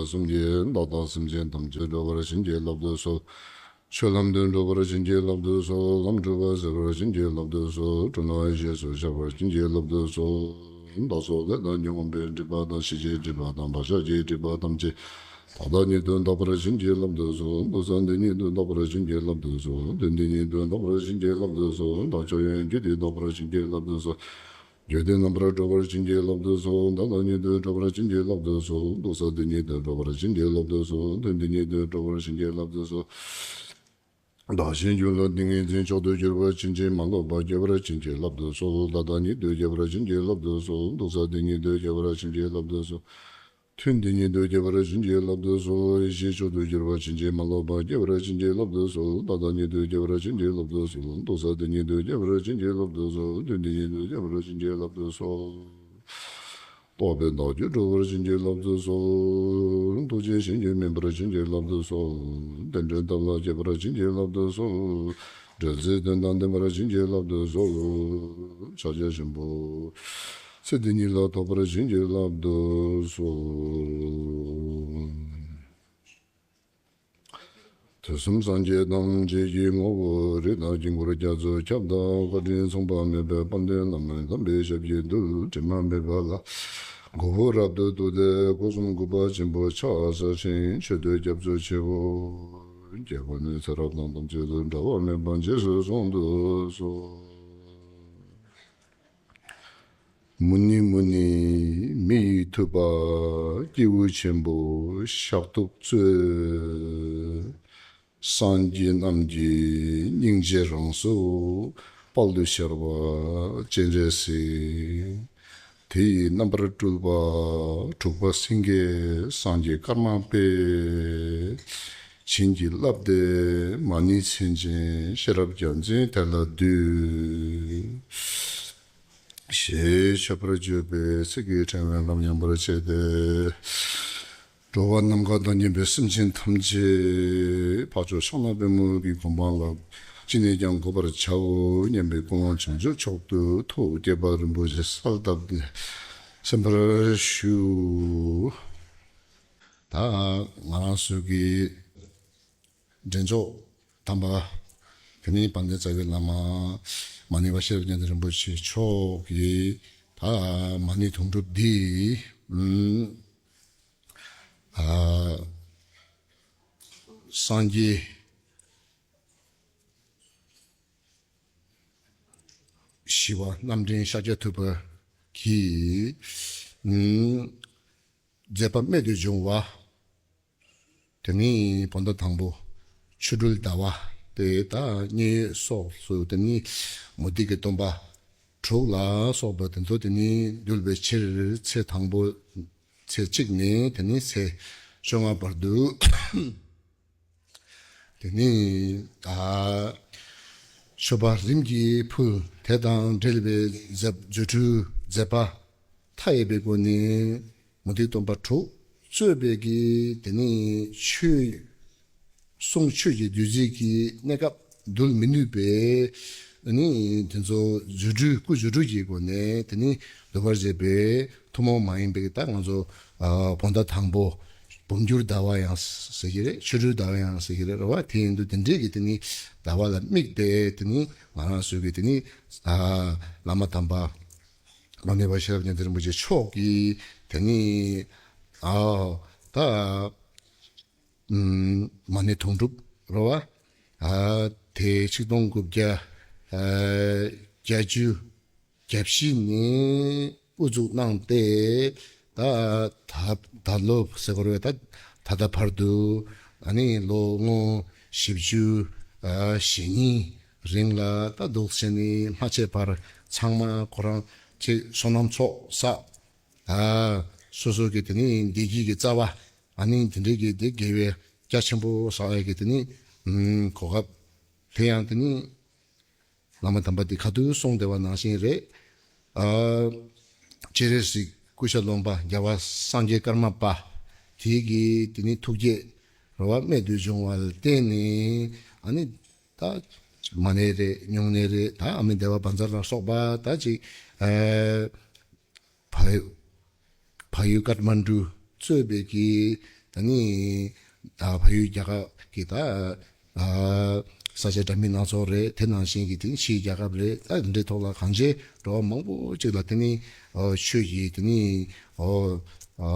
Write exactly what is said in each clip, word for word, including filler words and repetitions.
གསུམ་གྱིས་བདག་དང་སེམས་ཅན་ཐམས་ཅད་སྒྲོལ་བར་བྱིན་གྱིས་བརླབ་ཏུ་གསོལ། ཆོས་ལམ་དུ་འགྲོ་བར་བྱིན་གྱིས་བརླབ་ཏུ་གསོལ། ལམ་འཁྲུལ་པ་སེལ་བར་བྱིན་གྱིས་བརླབ་ཏུ་གསོལ། འཁྲུལ་སྣང་ཡེ་ཤེས་སུ་འཆར་བར་བྱིན་གྱིས་བརླབ་ཏུ་གསོལ། བདག་སོགས་ལས་དང་ཉོན་མོངས་པའི་སྒྲིབ་པ་དང་། ཤེས་བྱའི་སྒྲིབ་པ་དང་། བག་ཆགས་ཀྱི་སྒྲིབ་པ་ཐམས་ཅད་ད་ལྟ་ཉིད་དུ་འདག་པར་བྱིན་གྱིས་བརླབ་ཏུ་གསོལ། འདུག་ས་འདི་ཉིད་དུ་འདག་པར་བྱིན་གྱིས་བརླབ་ཏུ་གསོལ། དུས་འདི་ཉིད་དུ་འདག་པར་བྱིན་གྱིས་བརླབ་ཏུ་གསོལ། བདག་མཆོད་ཡོན་རྒྱུ་འདི་འདག་པར་བྱིན་གྱིས་བརླབ་ཏུ་གསོལ། རྒྱུ་འདི་རྣམ་པར་གྲོལ་བར་བྱིན་གྱིས་བརླབ་ཏུ་གསོལ། བདག་ལ་ཉིད་དུ་གྲོལ་བར་བྱིན་གྱིས་བརླབ་ཏུ་གསོལ། འདུག་ས་འདི་ཉིད་དུ་གྲོལ་བར་བྱིན་གྱིས་བརླབ་ཏུ་གསོལ། དུས་འདི་ཉིད་དུ་གྲོལ་བར་བྱིན་གྱིས་བརླབ་ཏུ་གསོལ། བདག་གཞན་རྒྱུད་ལ་ཏིང་ངེ་འཛིན་མཆོག་ཏུ་གྱུར་པ་ཕྱིན་ཅི་མ་ལོག་པ་སྐྱེ་བར་བྱིན་གྱིས་བརླབ་ཏུ་གསོལ། ད་ལྟ་ཉིད་དུ་སྐྱེ་བར་བྱིན་གྱིས་བརླབ་ཏུ་གསོལ། འདུག་ས་འདི་ཉིད་དུ་སྐྱེ་བར་བྱིན་གྱིས་བརླབ་ཏུ་གསོལ། དུས་འདི་ཉིད་དུ་སྐྱེ་བར་བྱིན་གྱིས་བརླབ་ཏུ་གསོལ། ཡེ་ཤེས་མཆོག་ཏུ་གྱུར་པ་ཕྱིན་ཅི་མ་ལོག་པ་སྐྱེ་བར་བྱིན་གྱིས་བརླབ་ཏུ་གསོལ། ད་ལྟ་ཉིད་དུ་སྐྱེ་བར་བྱིན་གྱིས་བརླབ་ཏུ་གསོལ། འདུག་ས་འདི་ཉིད་དུ་སྐྱེ་བར་བྱིན་གྱིས་བརླབ་ཏུ་གསོལ། དུས་འདི་ཉིད་དུ་སྐྱེ་བར་བྱིན་གྱིས་བརླབ་ཏུ་གསོལ། རྟོགས་པའི་བདག་རྒྱུད་གྲོལ་བར་བྱིན་གྱིས་བརླབ་ཏུ་གསོལ། ཐུགས་རྗེས་གཞན་རྒྱུད་སྨིན་པར་བྱིན་གྱིས་བརླབ་ཏུ་གསོལ། རྟེན་འབྲེལ་ཐབས་ལ་མཁས་པར་བྱིན་གྱིས་བརླབ་ཏུ་གསོལ། འབྲེལ་ཚད་དོན་དང་ལྡན་པར་བྱིན་གྱིས་བརླབ་ཏུ་གསོལ། ཕྱག་རྒྱ་ཆེན་པོ་ཚེ་འདི་ཉིད་ལ་ཐོབ་པར་བྱིན་གྱིས་བརླབ་ཏུ་གསོལ། དུས་གསུམ་སངས་རྒྱས་ཐམས་ཅད་ཀྱི་ངོ་བོ་རིགས་དང་དཀྱིལ་འཁོར་རྒྱ་མཚོའི་ཁྱབ་བདག་བཀའ་དྲིན་མཚུངས་པ་མེད་པའི་དཔལ་ལྡན་བླ་མའི་དམ་པའི་ཞབས་ཀྱི་རྡུལ་དྲི་མ་མེད་པ་ལ་མགོ་བོས་རབ་ཏུ་གཏུགས་ཏེ་སྒོ་གསུམ་གུས་པ་ཆེན་པོས་ཕྱག་འཚལ་ཞིང་མཆོད་བསྟོད་སྐྱབས་སུ་མཆིའོ། སྐྱེ་བ་ནས་ཚེ་རབས་དང་ཐམས་ཅད་དུ་འབྲལ་བ་མེད་པར་རྗེས་སུ་བཟུང་དུ་གསོལ། མུ་ནི་མུ་ནི་མི་ཡི་ཐུབ་པ་སྐྱེས་བུ་ཆེན་པོ་ཤཱཀ་ཐུབ་གཙོས། སངས་རྒྱས་རྣམས་ཀྱི་སྙིང་རྗེ་རང་གཟུགས་དཔལ་དུ་ཤར་བ་སྤྱན་རས་གཟིགས། དེ་ཡི་རྣམ་པར་སྤྲུལ་པ་དྲུག་པ་སེང་གེ་སངས་རྒྱས་ཀརྨ་པས་བྱིན་གྱིས་བརླབས་ཏེ་མ་ཎི་མཚན་ཅན་ཤེས་རབ་རྒྱལ་མཚན་དེ་ལ་འདུད། ཞེས་མཆོད་པར་བརྗོད་པའི་ཚིག་གི་ཕྲེང་བས་ལམ་ཡངས་པར་བྱས་ཏེ། འགྲོ་བ་རྣམས་མཁའ་དང་མཉམ་པའི་སེམས་ཅན་ཐམས་ཅད་འཕགས་མཆོག་ཕྱག་ན་པདྨོ་གི་གོ་འཕང་ལ་ཅི་ནས་ཀྱང་འགོད་པར་བྱའོ་སྙམ་པའི་ཀུན་སློང་བྱང་ཆུབ་མཆོག་ཏུ་ཐུགས་བསྐྱེད་པ་རིན་པོ་ཆེ་གསལ་བཏབ་སྟེ་གསན་པར་ཞུ། ད་ང་རང་ཚོ་གི་འདྲེན་མཆོག་དམ་པ། དེ་ནས་དཔལ་ལྡན་རྩ་བའི་བླ་མ་མ་ཎི་བ་ཤེས་རབ་མཉམ་གདིང་རིན་པོ་ཆེ་མཆོག་གིས་ད་མ་ཎི་དུང་སྒྲུབ་འདི་ཨ་སངས་རྒྱས་ཞི་བ་རྣམ་འདྲེན་ཤཱཀྱ་ཐུབ་པ་གིས་ཨ་མཛད་པ་རྨད་དུ་བྱུང་བ། དེ་ནས་བོད་ཟླ་དང་པོ་ཆོ་འཕྲུལ་ཟླ་བ་དེ་དང་གཉན་ཡོད་སོགས་སུ། དེ་ནས་མུ་སྟེགས་ཀྱི་སྟོན་པ་དྲུག་ལ་སོགས་པ་དེ་ཚོ་དེ་ནས་འདུལ་བའི་ཕྱིར་ཚེས་དང་པོ་ཚེས་གཅིག་ནས་དེ་ནས་ཚེས་བཅོ་ལྔ་བར་དུ། དེ་ནས་ད་མཆོད་པ་རིམ་གྱིས་ཕུལ། དེ་དང་འབྲེལ་བའི་མཛད་རྫུ་འཕྲུལ་མཛད་པ་མཐའ་ཡས་པའི་སྒོ་ནས་མུ་སྟེགས་སྟོན་པ་དྲུག་གཙོས་པའི་གི་དེ་ནས་ཆོས་གསུང་ཆོས་ཀྱི་བདུད་རྩི་གི་གནས་སྐབས་འདུལ་མི་ནུས་པའི་ནི་དེ་ཚོ་རྫུ་འཕྲུལ་སྐུ་རྫུ་འཕྲུལ་གྱི་སྒོ་ནས་དེ་ནི་འདུལ་བར་བྱེད་པའི་ཐུན་མོང་མ་ཡིན་པའི་ད་ང་ཚོ་ཨ་བོད་ཟླ་དང་པོ་འབུམ་འགྱུར་ཟླ་བ་ཡང་ཟེར་གྱི་རེད། ཆོ་འཕྲུལ་ཟླ་བ་ཡང་ཟེར་གྱི་རེད། རེད་བ། དེ་ཡིན་དུས་དེ་འདྲའི་གི་དེ་ནི་ཟླ་བ་ལ་དམིགས་ཏེ་དེ་ནི་ང་རང་ཚོའི་གི་དེ་ནི་ཨ་བླ་མ་དམ་པ་མ་ཎི་བ་ཤེས་རབ་མཉམ་གདིང་རིན་པོ་ཆེ་མཆོག་གིས་དེ་ནི་ཨ་ད་ཨུམ་མ་ཎི་དུང་སྒྲུབ་རེད་བ། ཨ་དེ་ཆིག་སྟོང་དགུ་བརྒྱ་ཨ་བརྒྱད་ཅུ་གྱ་བཞི་ནས་དབུ་འཛུགས་གནང་སྟེ། ད་ད་ད་ལོ་ཟེར་དགོས་རེད། ད་ད་ལྟ་བར་དུ་ཨ་ནི་ལོ་ངོ་བཞི་བཅུ་ཨ་ཞེ་གཉིས་རིང་ལ་ད་འདུག་བྱས་ནས་མ་ཆད་པར་ཚང་མ་ཁོ་རང་ཅིག་བསོད་ནམས་ཚོགས་བསགས། ཨ་སོ་སོ་གི་དེ་ནི་བདེ་སྐྱིད་ཀྱི་རྩ་བ་ཨ་ནི་དེ་འདྲའི་གི་དེ་དགེ་བའི་རྒྱ་ཆེན་པོ་བསགས་ཡ་གི་དེ་ནི་ཨུམ་གོ་སྐབས་དེ་ཡང་དེ་ནི། བླ་མ་དམ་པ་འདི་ཁ་ཐུག་གསུངས་བསྡད་པ་ནང་བཞིན་རེད། ཨ་སྤྱན་རས་གཟིགས་སྐུ་ཤ་རློན་པ་རྒྱལ་བ་སངས་རྒྱས་ཀརྨ་པ་དེ་གིས་དེ་ནི་ཐུགས་བསྐྱེད་རེད་བ་རྨད་དུ་བྱུང་བ་ལ་བརྟེན་ནས། ཨ་ནི་ད་མ་ཎི་རེད། སྨྱུང་གནས་རེད། ད་ཨ་མི་བདེ་བ་བཛྲ་ལ་སོགས་པ་ད་ཅིག་ཨ་བ་བ་ཡུལ་ཀཏ་མན་ཌུ་གཙོས་པའི་གི་ ད་ནི་ཨ་བལ་ཡུལ་རྒྱལ་ཁབ་ཀྱི་ད་ཨ་ས་ཆ་འདྲ་མིན་སྣ་ཚོགས་རེད། དེ་ནང་བཞིན་གྱི་དེ་ནི་ཕྱིའི་རྒྱལ་ཁབ་རེད། ད་འདི་འདྲའི་ཐོག་ལ་གང་ཅི་འགྲོ་བ་མང་པོ་ཅིག་ལ་དེ་ནི་ཨོ་ཆོས་ཀྱི་དེ་ནི་ཨོ་ཨ་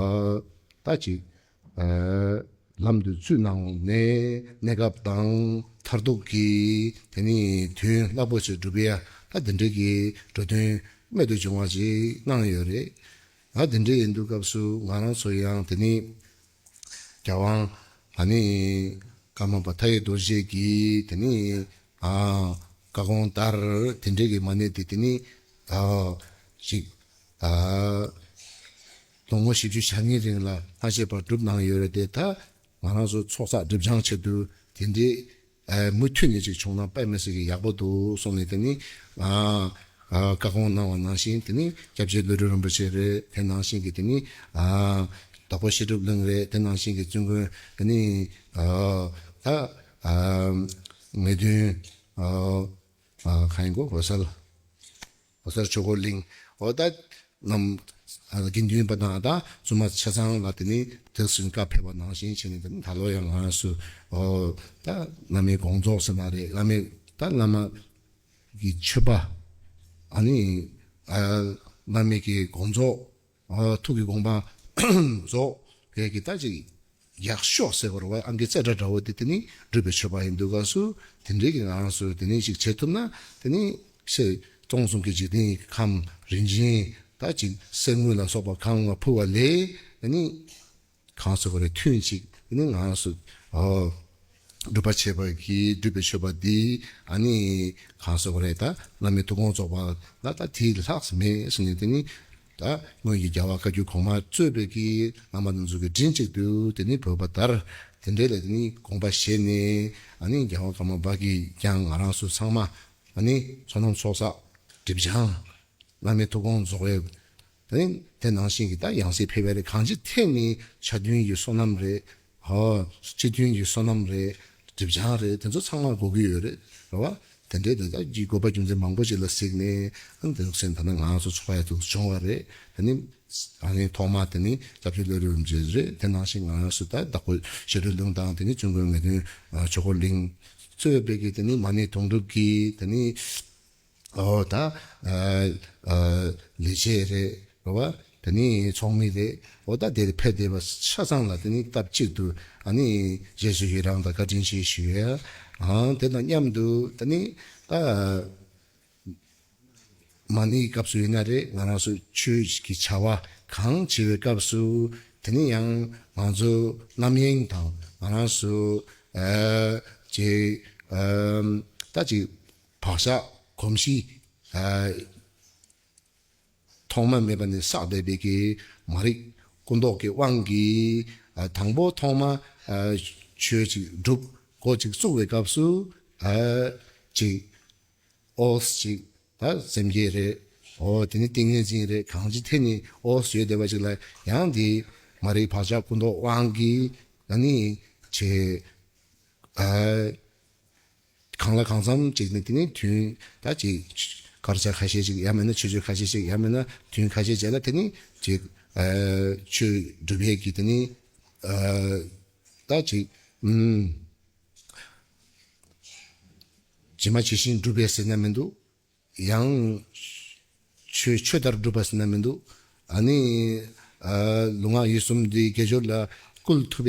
ད་ཅིག་ཨ་ལམ་དུ་བཙུད་གནང་ནས་གནས་སྐབས་དང་མཐར་ཐུག་གི་དེ་ནི་དོན་རླབས་པོ་ཆེ་སྒྲུབ་ཡ་ད་འདི་འདྲའི་གི་འགྲོ་དོན་རྨད་དུ་བྱུང་བ་ཅིག་གནང་ཡོད་རེད། ད་འདི་འདྲའི་ཡིན་དུས་སྐབས་སུ་ང་རང་ཚོ་ཡང་དེ་ནི་རྒྱལ་དབང་ཨ་ནི་ཀརྨ་པ་མཐའ་ཡས་རྡོ་རྗེ་གིས་དེ་ནི་ཨ་བཀའ་དགོངས་ལྟར་དེ་འདྲའི་གི་མ་ཎི་དེ་དེ་ནི་ཨ་ཅིག་ཨ་ལོ་ངོ་བཞི་བཅུ་ཞེ་གཉིས་རིང་ལ་སྔ་ཕྱི་བར་བསྒྲུབས་གནང་ཡོད་རེད་དེ། ད་ང་རང་ཚོ་ཚོགས་བསགས་སྒྲིབ་སྦྱང་ཆེད་དུ་དེ་འདྲའི་ཨ་མུ་མཐུད་ནས་ཅིག་བྱུང་ན་དཔེ་མི་སྲིད་ཀྱི་ཡག་པོ་འདུག་གསུངས་ནས་དེ་ནི་ཨ་ཨ་བཀའ་དགོངས་གནང་བ་ནང་བཞིན་དེ་ནི་སྐྱབས་རྗེ་བློ་གྲོས་རིན་པོ་ཆེ་རེད། དེ་ནང་བཞིན་གྱི་དེ་ནི་ཨ་དྭགས་པོ་བཤད་སྒྲུབ་གླིང་རེད། དེ་ནང་བཞིན་གྱི་བཙུན་དགོན་དེ་ནི་ཨ་ད་ཨ་ངེས་དོན་ཨ་ཨ་གང་ཡིན་གོ་འོད་གསལ་འོད་གསལ་ཆོས་འཁོར་གླིང་འོ་ད་རྣམས་ཨ་དགེ་འདུན་པ་དང་ད་བཙུན་མ་ཆ་ཚང་ལ་དེ་ནི་དེ་ཚོའི་བཀའ་ཕེབས་པ་ནང་བཞིན་བྱས་ནས་དེ་ནི་ད་ལོ་ཡང་ང་རང་ཚོ་ཨོ་ད་བླ་མའི་དགོངས་རྫོགས་ཟེར་ན་རེད། བླ་མའི་ད་བླ་མ་གི་མཆོད་པ་ཨ་ནི་ཨ་བླ་མའི་གི་དགོངས་རྫོགས་ཨ་ཐུགས་ཀྱི་དགོངས་པ་རྫོགས་པའི་གི་ད་ཅིག་ཡག་ཤོས་ཟེར་བ་རེད་བ། ཨང་ཀི་རྩེ་གྲ་འདྲ་བོ་དེ་དེ་ནི་སྒྲུབ་པའི་མཆོད་པ་ཡིན་དུས་སྐབས་སུ་དེ་འདྲའི་གི་ང་རང་ཚོ་དེ་ནི་ཅིག་བྱེད་ཐུབ་ན་དེ་ནི་ཚེ་སྟོང་གསུམ་གྱི་འཇིག་རྟེན་གྱི་ཁམས་རིན་ཆེན་ད་ཅིག་གསེར་དངུལ་ལ་སོགས་པ་གང་ལ་ཕུལ་བ་ལས་དེ་ནི་གང་ཟེར་བ་རེད། ཐུན་གཅིག་དེ་ནི་ང་རང་ཚོ་ཨོ་སྒྲུབ་པ་བྱེད་པ་གི་སྒྲུབ་པའི་མཆོད་པ་འདི་ཨ་ནི་གང་ཟེར་བ་རེད། ད་བླ་མའི་ཐུགས་དགོངས་རྫོགས་པ་ལ་ད་དེའི་ལྷག་མེད་ཟེར་ནས་དེ་ནི་ད་སྔོན་གྱི་རྒྱལ་བ་བཀའ་བརྒྱུད་གོང་མ་གཙོས་པའི་གི་བླ་མ་དེ་ཚོ་གི་མགྲིན་གཅིག་ཏུ་དེ་ནི་བོས་པ་ལྟར་དེ་འདྲའི་ལ་དེ་ནི་དགོངས་པ་བཞེས་ནས་ཨ་ནི་རྒྱལ་བ་ཀརྨ་པ་གིས་ཀྱང་ང་རང་ཚོ་ཚང་མ་ཨ་ནི་ཚོགས་རྣམས་ཚོགས་བསགས་སྒྲིབ་སྦྱང་བླ་མའི་ཐུགས་དགོངས་རྫོགས་ཡས་དེ་ནི་དེ་ནང་བཞིན་གྱི་ད་ཡང་སྲིད་ཕེབས་པ་རེད། གང་ཅི་ཐད་ནས་ཆ་མཐུན་གྱི་བསོད་ནམས་རེད། ཧོ། སྤྱི་མཐུན་གྱི་བསོད་ནམས་རེད། སྒྲིབ་སྦྱང་རེད། དེ་ཚོ་ཚང་མ་དགོས་ཀྱི་ཡོད་རེད། རེད་བ། དེ་འདྲའི་དེ་དག་གི་དགོས་པ་རྒྱུ་མཚན་མང་པོ་ཅིག་ལ་གཟིགས་ནས་ཨ་ནི་དེ་ཚོ་ཚན་ད་ནི་ང་ཚོ་ཚོགས་ཡ་དེ་བྱུང་བ་རེད། དེ་ནི་ཨ་ནི་ཐོག་མ་དེ་ནི་སྐྱབས་རྗེ་བློ་གྲོས་རིན་པོ་ཆེ་རེད། དེ་ནང་བཞིན་ང་ཚོ་ད་དྭགས་པོ་བཤད་སྒྲུབ་གླིང་དང་དེ་ནི་བཙུན་དགོན་ངེས་དོན་ཆོས་འཁོར་གླིང་གཙོས་པའི་གི་དེ་ནི་མ་ཎི་དུང་སྒྲུབ་ཀྱི་དེ་ནི་ཨོ་ད་ཨ་ཨ་ལས་བྱེད་རེད་རེད་བ། དེ་ནི་ཚོགས་མི་རེད། ཨོ་ད་དེར་ཕེབས་བསྡད་པ་ཆ་ཚང་ལ་དེ་ནི་སྟབས་གཅིག་ཏུ་ཨ་ནི་རྗེས་སུ་ཡི་རང་དང་བཀའ་དྲིན་ཆེ་ཞུ་ཡ། ཨང་དེ་དང་མཉམ་དུ་དེ་ནི་ད་མ་ཎིའི་སྐབས་སུ་ཡིན་ན་རེད། ང་རང་ཚོ་ཆོས་ཀྱི་བྱ་བ་གང་བྱེད་པའི་སྐབས་སུ་དེ་ནི་ཡང་ང་ཚོ་རྣམ་གཡེང་དང་ང་རང་ཚོ་ཨ་ཅེ་ཨ་ད་ཅིག་བག་ཆགས་གོམས་གཤིས་ཨ་ཐོག་མ་མེད་པ་ནས་བསགས་བསྡད་པའི་གི་མ་རིག་ཀུན་རྟོག་གི་དབང་གིས་ཨ་དང་པོ་ཐོག་མ་ཨ་ཆོས་ཅིག་སྒྲུབ་འགོ་ཅིག་བཙུགས་པའི་སྐབས་སུ་ཨ་ཅིག་ཨོ་ཅིག་ད་སེམས་བསྐྱེད་རེད། ཨོ་དེ་ནི་ཏིང་ངེ་འཛིན་རེད། གང་ཅི་ཐད་ནས་ཨོ་ཟེར་བསྡད་པ་ཅིག་ལ་ཡང་དེ་མ་རིག་བག་ཆགས་ཀུན་རྟོག་དབང་གིས་ཨ་ནི་ཆེ་ཨ་གང་ལ་གང་འཚམ་ཅིག་ནི་དེ་ནི་དུས་ད་ཅིག་དཀར་ཆ་ཁ་ཤས་ཅིག་ཡང་མིན་ན་ཆོས་སྤྱོད་ཁ་ཤས་ཅིག་ཡང་མིན་ན་དུས་ཁ་ཤས་བྱས་ན་དེ་ནི་ཅིག་ཨ་ཆོས་སྒྲུབ་ཡས་ཀྱི་དེ་ནི་ཨ་ད་ཅིག་ཨུམ་ཇི་མ་ཇི་བཞིན་སྒྲུབ་པས་ཟེར་ན་མི་འདུག་ཡང་ཆོས་ཆོས་ལྟར་སྒྲུབ་པ་ཟེར་ན་མི་འདུག་ཨ་ནི་ཨ་ལུས་ངག་ཡིད་གསུམ་འདི་དགེ་སྦྱོར་ལ་བསྐུལ་ཐུབ་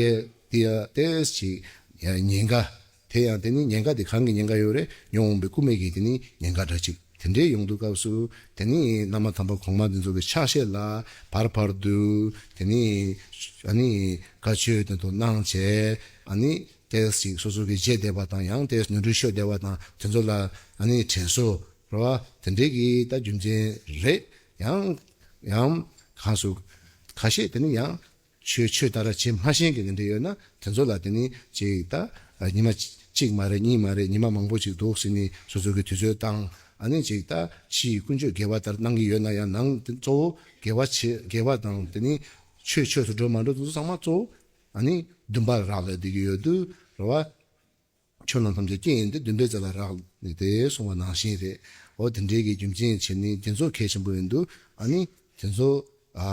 པའི་དེ་ཡང་ཏོག་ཙམ་ཉེན་ཁ། དེ་ཡང་དེ་ནི་ཉེན་ཁ་དེ་གང་གི་ཉེན་ཁ་ཡོད་རེད། ཉོན་མོངས་པའི་རྐུན་མའི་གི་དེ་ནི་ཉེན་ཁ་འདྲ་ཅིག་དེ་འདྲའི་ཡོང་དུས་སྐབས་སུ་དེ་ནི་བླ་མ་དམ་པ་གོང་མ་འདི་ཚོ་གི་ཕྱག་བཞེས་ལ་བར་བར་དུ་དེ་ནི་ཨ་ནི་བཀའ་ཆོས་དེ་ཚོ་གནང་བྱས་ཨ་ནི་ཏོག་ཙམ་སོ་སོ་གི་བརྗེད་བསྡད་པ་དང་ཡང་ཏོག་ཙམ་ནོར་འཁྲུལ་ཤོར་བསྡད་པ་དང་དེ་ཚོ་ལ་ཨ་ནི་དྲན་གསོ་རེད་བ། དེ་འདྲའི་གི་ད་རྒྱུ་མཚན་རེད། ཡང་ཡང་གང་སུ་ཁ་ཤས་དེ་ནི་ཡང་ཆོས་ཆོས་ལྟར་བྱེད་མ་ཤེས་མཁན་དེ་འདྲ་ཡོད་ན་དེ་ཚོ་ལ་དེ་ནི་ཅིག་ད་ཉི་མ་གཅིག་མ་རེད་གཉིས་མ་རེད་ཉི་མ་མང་པོ་ཅིག་འདུག་ཟེར་ནས་སོ་སོ་གི་དུས་ཚོད་བཏང་ཨ་ནི་ཅིག་ད་ཕྱིའི་ཀུན་སྤྱོད་དགེ་བ་ལྟར་གནང་གི་ཡོད་ན་ཡང་ནང་དེ་གཙོ་བོ་དགེ་བ་བྱེད་དགེ་བ་དང་དེ་ནི་ཆོས་ཆོས་སུ་འགྲོ་མ་འགྲོ་དེ་ཚོ་ཚང་མ་གཙོ་བོ་ཨ་ནི་འདུན་པ་རག་ལས་བསྡད་ཀྱི་ཡོད་དུས་རེད་བ། ཆོས་རྣམས་ཐམས་ཅད་རྐྱེན་ཡིན་ཏེ། འདུན་པའི་རྩེ་ལ་རག་ལས་ཏེ་གསུངས་པ་ནང་བཞིན་རེད། འོ་དེ་འདྲའི་གི་རྒྱུ་མཚན་བྱས་ནས་དེ་ཚོ་གལ་ཆེན་པོ་ཡིན་འདུག་ཨ་ནི་དེ་ཚོ་ཨ་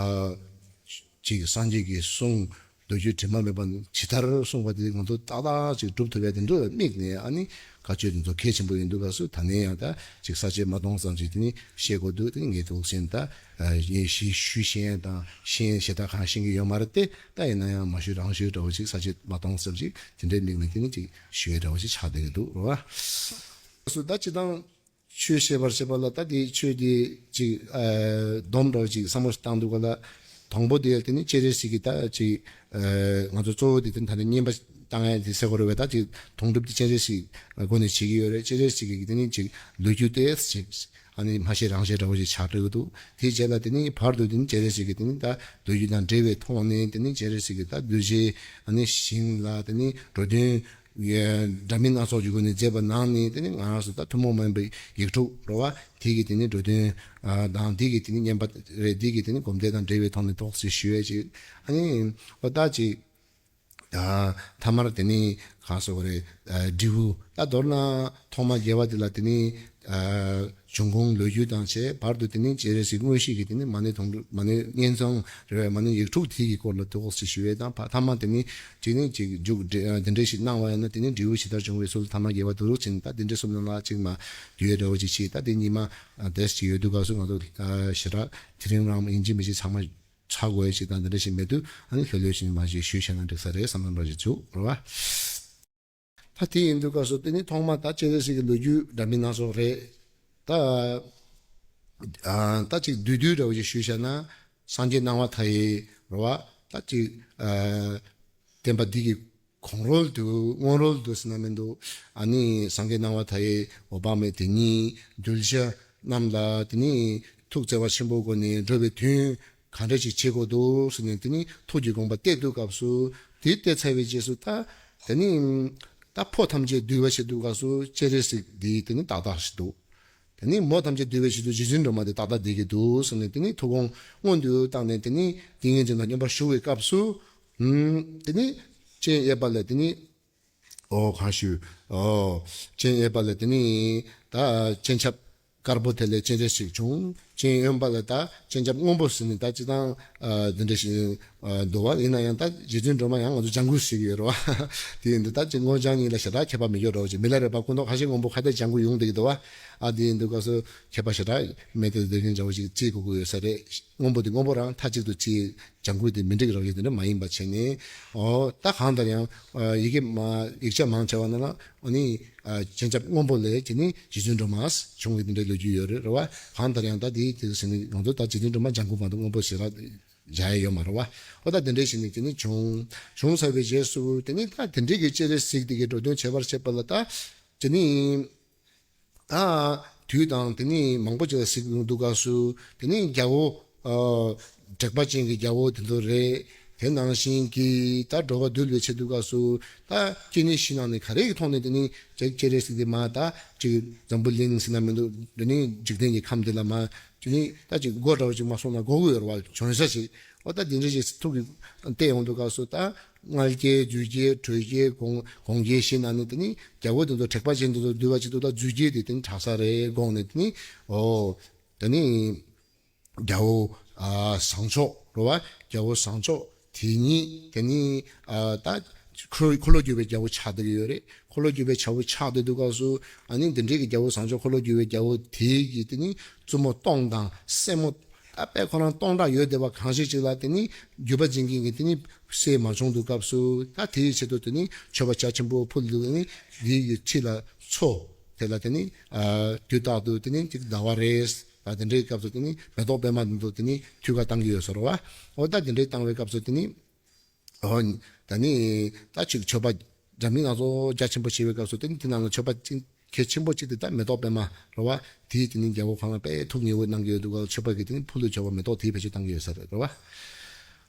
ཅིག་སངས་རྒྱས་ཀྱི་གསུང་ མདོ་རྒྱུད་དྲི་མ་མེད་པ་ཇི་ལྟར་གསུངས་པ་དེ་ང་ཚོ་ཏག་ཏག་ཅིག་སྒྲུབ་ཐུབ་ཡ་དེ་འདྲ་དམིགས་ནས། ཨ་ནི་བཀའ་ཆོས་དེ་ཚོ་གལ་ཆེན་པོ་ཡིན་དུས་སྐབས་སུ། ད་ནས་ཡང་ད་ཅིག་ས་བཅད་མ་སྟོང་ཙམ་ཅིག་དེ་ནི་ཤེས་དགོས་འདུག་དེ་ནི་ངས་འདུག་ཟེར་ད་ཡིན་ཞེས་ཞུ་ཤེས་དང་ཤེས་ཞེ་དྲག་གང་ཤེས་ཀྱི་ཡོད་མ་རེད་དེ། ད་ཡིན་ན་ཡང་མ་ཞུ་རང་ཞུ་འདྲ་བོ་ཅིག་ས་བཅད་མ་སྟོང་ཙམ་ཅིག་དེ་འདྲའི་དམིགས་ནས་དེ་ནི་ཅིག་ཞུ་ཡ་འདྲ་བོ་ཅིག་ཆགས་བསྡད་ཀྱི་འདུག་རེད་བ། སུ་ད་སྤྱི་བཏང་ཆོས་བཤད་པར་བྱེད་པ་ལ་ད་དེ་ཆོས་དེ་ཅིག་ཨ་སྡོམ་འདྲ་བོ་ཅིག་བསམ་བློ་བཏང་དུས་ག་ལ། དང་པོ་དེ་ཡང་དེ་ནི་སྤྱན་རས་གཟིགས་ཀྱི་ད་ཅིག་ཨ་ང་ཚོ་གཙོ་བོ་དེ་དེ་ད་ནི་བསྙེན་པ་བཏང་ཡ་དེ་ཟེར་དགོས་རེད་བས། ད་ཅིག་དོན་གྲུབ་དེ་སྤྱན་རས་གཟིགས་སྒོ་ནས་བྱེད་ཀྱི་ཡོད་རེད། སྤྱན་རས་གཟིགས་ཀྱི་དེ་ནི་ཅིག་ལོ་རྒྱུས་ཏོག་ཙམ་ཅིག་ཨ་ནི་མ་བཤད་རང་བཤད་འདྲ་བོ་ཅིག་ཆགས་འགྲོ་གི་འདུག་དེའི་རྗེས་ལ་དེ་ནི་བར་དུ་དེ་ནི་སྤྱན་རས་གཟིགས་ཀྱི་དེ་ནི་ད་ལོ་རྒྱུས་དང་འབྲེལ་བའི་ཐོག་ནས་དེ་ནི་སྤྱན་རས་གཟིགས་ཀྱི་ད་གདུལ་བྱའི་ཨ་ནི་ཞིང་ལ་དེ་ནི་འགྲོ་དོན་འདྲ་མིན་སྣ་ཚོགས་ཀྱི་སྒོ་ནས་མཛད་པ་གནང་ནས། དེ་ནི་ང་རང་ཚོ་ད་ཐུན་མོང་མ་ཡིན་པའི་ཡིག་དྲུག་རེད་བ། དེ་གི་དེ་ནི་འགྲོ་དོན་ཨ་དང་། དེ་གི་དེ་ནི་བསྙེན་པ་རེད། དེ་གི་དེ་ནི་སྒོམ་བཟླས་དང་འབྲེལ་བའི་ཐོག་ནས་ཏོག་ཙམ་ཞུ་ཡས་ཅིག་ཨ་ནི་ཨོ་ད་ཅིག་ཨ་ཐ་མར་དེ་ནི་གང་ཟེར་དགོས་རེད། ཨ་འབྲས་བུ་ད་མདོར་ན་ཐོག་མ་དགེ་བ་དེ་ལ་དེ་ནི་ཨ་བྱུང་ཁུངས་ལོ་རྒྱུས་དང་བཅས། བར་དུ་དེ་ནི་སྤྱན་རས་གཟིགས་དངོས་གཞི་གི་དེ་ནི་མ་ཎི་དང་མ་ཎི་བསྙེན་རྫོགས་རེད་བས། མ་ཎི་ཡིག་དྲུག་དེ་གི་སྐོར་ལ་ཏོག་ཙམ་ཞུ་ཡས་དང་། ཐ་མ་དེ་ནི་ཅིག་ནི་ཅིག་མཇུག་འབྲས་དེ་འདྲ་ཞིག་གནང་བ་ཡིན་ན། དེ་ནི་འབྲས་བུ་ཇི་ལྟར་བྱུང་བའི་ཚུལ་ཐ་མ་དགེ་བ་དུ་རུ་ཕྱིན། ད་དེ་འདྲའི་གསུམ་ནང་ལ་ཅིག་མ་འདུས་ཡོད་འདྲ་བོ་ཅིག་བྱས། ད་དེ་གཉིས་མ་དེ་ཅིག་ཡོད་དུས་སྐབས་སུ་ང་ཚོ་ཞེ་དྲག་དེ་རིང་རང་ཡིན་གཅིག་མིན་གཅིག་ཚང་མ་ཆགས་དགོས་ཡ་ཅིག་དང་དེ་འདྲ་ཞིག་མེད་དུས། ཨ་ནི་ལྷོད་ལྷོད་ཅིག་མ་ཞིག་ཞུས་བྱས་ན་འགྲིག་ས་རེད་བསམ་བསམ་འདྲ་ཞིག་བྱུང་རེད་བ། ད་དེ་ཡིན་དུས་སྐབས་སུ་དེ་ནི་ཐོག་མ་ད་སྤྱན་རས་གཟིགས་ཀྱི་ལོ་རྒྱུས་འདྲ་མིན་སྣ་ཚོགས་རེད། ད་ཨ་ད་ཅིག་བསྡུས་བསྡུས་འདྲ་བོ་ཞིག་ཞུས་བྱས་ན། སངས་རྒྱས་སྣང་བ་མཐའ་ཡས་རེད་བ། ད་ཅིག་ཨ་བསྟན་པ་འདི་གི་གོང་རོལ་དུ་སྔོན་རོལ་དུ་ཟེར་ན་མི་འདུག་ཨ་ནི་སངས་རྒྱས་སྣང་བ་མཐའ་ཡས་འོད་དཔག་མེད་དེ་ཉིད་གདུལ་བྱ་རྣམས་ལ་དེ་ནི་ཐུགས་བརྩེ་བ་ཆེན་པོའི་སྒོ་ནས་འགྲོ་བའི་དོན་ག་འདྲ་ཞིག་བྱེད་དགོས་འདུག་ཟེར་ནས། དེ་ནི་ཐུགས་ཀྱི་དགོངས་པ་གཏད་དུས་སྐབས་སུ། དེ་གཏད་ཚར་བའི་རྗེས་སུ་ད་དེ་ནི་ད་ཕོ་ཐམས་ཅད་འདུལ་བར་བྱེད་དུས་སྐབས་སུ་སྤྱན་རས་གཟིགས་འདི་དེ་ནི་ཏག་ཏག་ཞིག་འདུག་དེ་ནི་མོ་ཐམས་ཅད་འདུལ་བའི་ཆེད་དུ་རྗེ་བཙུན་སྒྲོལ་མ་དེ་ཏག་ཏག་བསྡད་ཀྱི་འདུག་ཟེར་ནས། དེ་ནི་ཐུགས་དགོངས་སྔོན་དུ་བཏང་ནས། དེ་ནི་ཏིང་ངེ་འཛིན་དང་མཉམ་པར་བཞུགས་པའི་སྐབས་སུ། ཨུམ། དེ་ནི་སྤྱན་གཡས་པ་ལས་དེ་ནི་ཨོ་གང་ཞུ། ཨོ་སྤྱན་གཡས་པ་ལས་དེ་ནི་ད་སྤྱན་ཆབ་དཀར་པོ་དེ་ལས་སྤྱན་རས་གཟིགས་བྱུང་། སྤྱན་གཡོན་པ་ལས་ད་སྤྱན་ཆབ་སྔོན་པོ་ཟེར་ནས་ད་སྤྱིར་བཏང་ཨ་འདི་འདྲ་ཞིག་ཨ་འདུག་བ། ཡིན་ན་ཡང་ད་རྗེ་བཙུན་སྒྲོལ་མ་ཡང་ང་ཚོ་ལྗང་གུ་ཟེར་གྱི་ཡོད་རེད་བ། དེ་ཡིན་དུས་ད་ཅིག་སྔོ་ལྗང་གཉིས་ལ་ཞེ་དྲག་ཁྱད་པར་མི་འགྱུར་འདྲ་བོ་ཅིག་མི་ལ་རས་པ་སྐུ་མདོག་ཁ་ཤས་སྔོན་པོ་ཁ་ཤས་ལྗང་གུ་ཡོང་བསྡད་ཀྱི་འདུག་བ། ཨ་དེ་ཡིན་དུས་སྐབས་སུ་ཁྱད་པར་ཞེ་དྲག་མེད་དེ། དེ་རིང་འདྲ་བོ་ཞིག་བརྩི་དགོས་ཀྱི་ཡོད་ས་རེད། སྔོན་པོ་དེ་སྔོན་པོ་རང་མཐའ་གཅིག་ཏུ་བརྩི། ལྗང་གུ་དེ་མི་འགྲིག་རོགས་ཡོད། དེ་འདྲ་མ་ཡིན་པ་བྱས་ནས། ཨོ་ད་གང་ལྟར་ཡང་ཨ་ཡི་གེ་མ་ཡིག་ཆ་མང་ཆེ་བ་ནང་ལ་ཨ་ནི་ཨ་སྤྱན་ཆབ་སྔོན་པོ་ལས་དེ་ནི་རྗེ་བཙུན་སྒྲོལ་མ་བྱུང་བའི་དེ་འདྲའི་ལོ་རྒྱུས་ཡོད་རེད་རེད་བ། གང་ལྟར་ཡང་ད་དེ་དེ་ཟེར་ནས་ང་ཚོ་ད་རྗེ་བཙུན་སྒྲོལ་མ་ལྗང་གུ་མ་གཏོགས་སྔོན་པོ་ཞེ་དྲག་སྦྱར་ཡ་ཡོད་མ་རེད་བ། ཨོ་ད་དེ་འདྲའི་ཞིག་ནི་དེ་ནི་བྱུང་། བྱུང་ཚར་བའི་རྗེས་སུ་དེ་ནི་ད་དེ་འདྲའི་གི་སྤྱན་རས་གཟིགས་དེ་གི་འགྲོ་དོན་བྱེད་པར་བྱེད་པ་ལ་ད་དེ་ནི། ད་དུས་དང་དེ་ནི་མང་པོ་ཅིག་ལ་གཟིགས་ཡོང་དུས་སྐབས་སུ། དེ་ནི་རྒྱལ་པོ་ཨ་དྲེགས་པ་ཅན་གྱི་རྒྱལ་པོ་དེ་ཚོ་རེད། དེ་ནང་བཞིན་གྱི་ད་འགྲོ་བ་འདུལ་བའི་ཆེད་དུ་སྐབས་སུ། ད་སྐྱེ་གནས་བཞི་ནང་ནས་ག་རེ་གི་ཐོག་ནས་དེ་ནི་སྤྱན་སྤྱན་རས་གཟིགས་དེ་མ་ད་ཅིག་འཛམ་བུ་གླིང་ཟེར་ན་མི་འདུག་དེ་ནི་འཇིག་རྟེན་གྱི་ཁམས་དེ་ལ་མ་དེ་ནི་ད་ཅིག་སྒོ་འདྲ་བོ་ཅིག་མ་སོང་ན་སྒོ་དགོས་ཡོད་རེད་བ། བྱོན་ས་ཞིག་ཨོ་ད་དེ་འདྲ་ཞིག་ཐུགས་ཀྱི་གཏད་ཡོང་དུས་སྐབས་སུ། ད་མངལ་སྐྱེས་རྒྱུ་སྐྱེས་དྲོད་སྐྱེས་སྒོང་སྒོང་སྐྱེས་བཞི་ནང་ནས་དེ་ནི་རྒྱལ་པོ་དེ་ཚོ་དྲེགས་པ་ཅན་དེ་ཚོ་འདུལ་བ་ཆེད་དུ་ད་རྒྱུ་སྐྱེས་དེ་དེ་ནི་དྲག་ས་རེད་དགོངས་ནས། དེ་ནི་ཨོ་དེ་ནི་རྒྱལ་པོ་ཨ་བཟང་མཆོག་རེད་བ། རྒྱལ་པོ་བཟང་མཆོག་དེ་ཉིད་དེ་ནི་ཨ་ད་འཁོར་འཁོར་ལོ་སྒྱུར་བའི་རྒྱལ་པོ་ཆགས་བསྡད་ཀྱི་ཡོད་རེད། འཁོར་ལོ་སྒྱུར་བའི་རྒྱལ་པོ་ཆགས་བསྡད་དུས་སྐབས་སུ། ཨ་ནི་འདི་འདྲའི་གི་རྒྱལ་པོ་བཟང་མཆོག་འཁོར་ལོ་སྒྱུར་བའི་རྒྱལ་པོ་དེ་གི་དེ་ནི་བཙུན་མོ་སྟོང་དང་སྲས་མོ་ད་དཔེ་ཁོ་རང་སྟོང་ཕྲག་ཡོད་བསྡད་པ་གང་ཞིག་ཅིག་ལ་དེ་ནི་རྒྱུད་པ་འཛིན་མཁན་གྱི་དེ་ནི་སྲས་མ་བྱུང་དུས་སྐབས་སུ། ད་དེའི་ཆེད་དུ་དེ་ནི་མཆོད་པ་རྒྱ་ཆེན་པོ་ཕུལ་དུས། དེ་ནི་འདི་ཡི་ཁྲི་ལ་མཚོ་དེ་ལ་དེ་ནི་ཨ་དུས་རྟག་ཏུ་དེ་ནི་ཅིག་ཟླ་བ་རེ། ད་དེ་འདྲའི་སྐབས་སུ་དེ་ནི་མེ་ཏོག་པད་མ་འདི་ཚོ་དེ་ནི་ཐུགས་ཀ་བཏང་གི་ཡོད་ས་རེད་བ། འོ་ད་དེ་འདྲའི་བཏང་བའི་སྐབས་སུ་དེ་ནི། ཨོ། ད་ནི་ད་ཅིག་མཆོད་པ་འདྲ་མིན་སྣ་ཚོགས་རྒྱ་ཆེན་པོ་བྱེད་པའི་སྐབས་སུ། དེ་ནི་དེ་ནང་ལ་མཆོད་པ་ཅིག་གལ་ཆེན་པོ་གཅིག་དེ་ད་མེ་ཏོག་པད་མ་རེད་བ། དེའི་དེ་ནི་རྒྱལ་པོ་ཁོང་ལ་དཔེ་ཐུགས་མཉེས་པོ་གནང་གི་ཡོད་འདུག་ག་མཆོད་པ་གི་དེ་ནི་ཕུལ་དུ་བྱུང་བ་མེ་ཏོག་དེའི་ཕལ་ཆེར་བཏང་གི་ཡོད་ས་རེད་རེད་བ།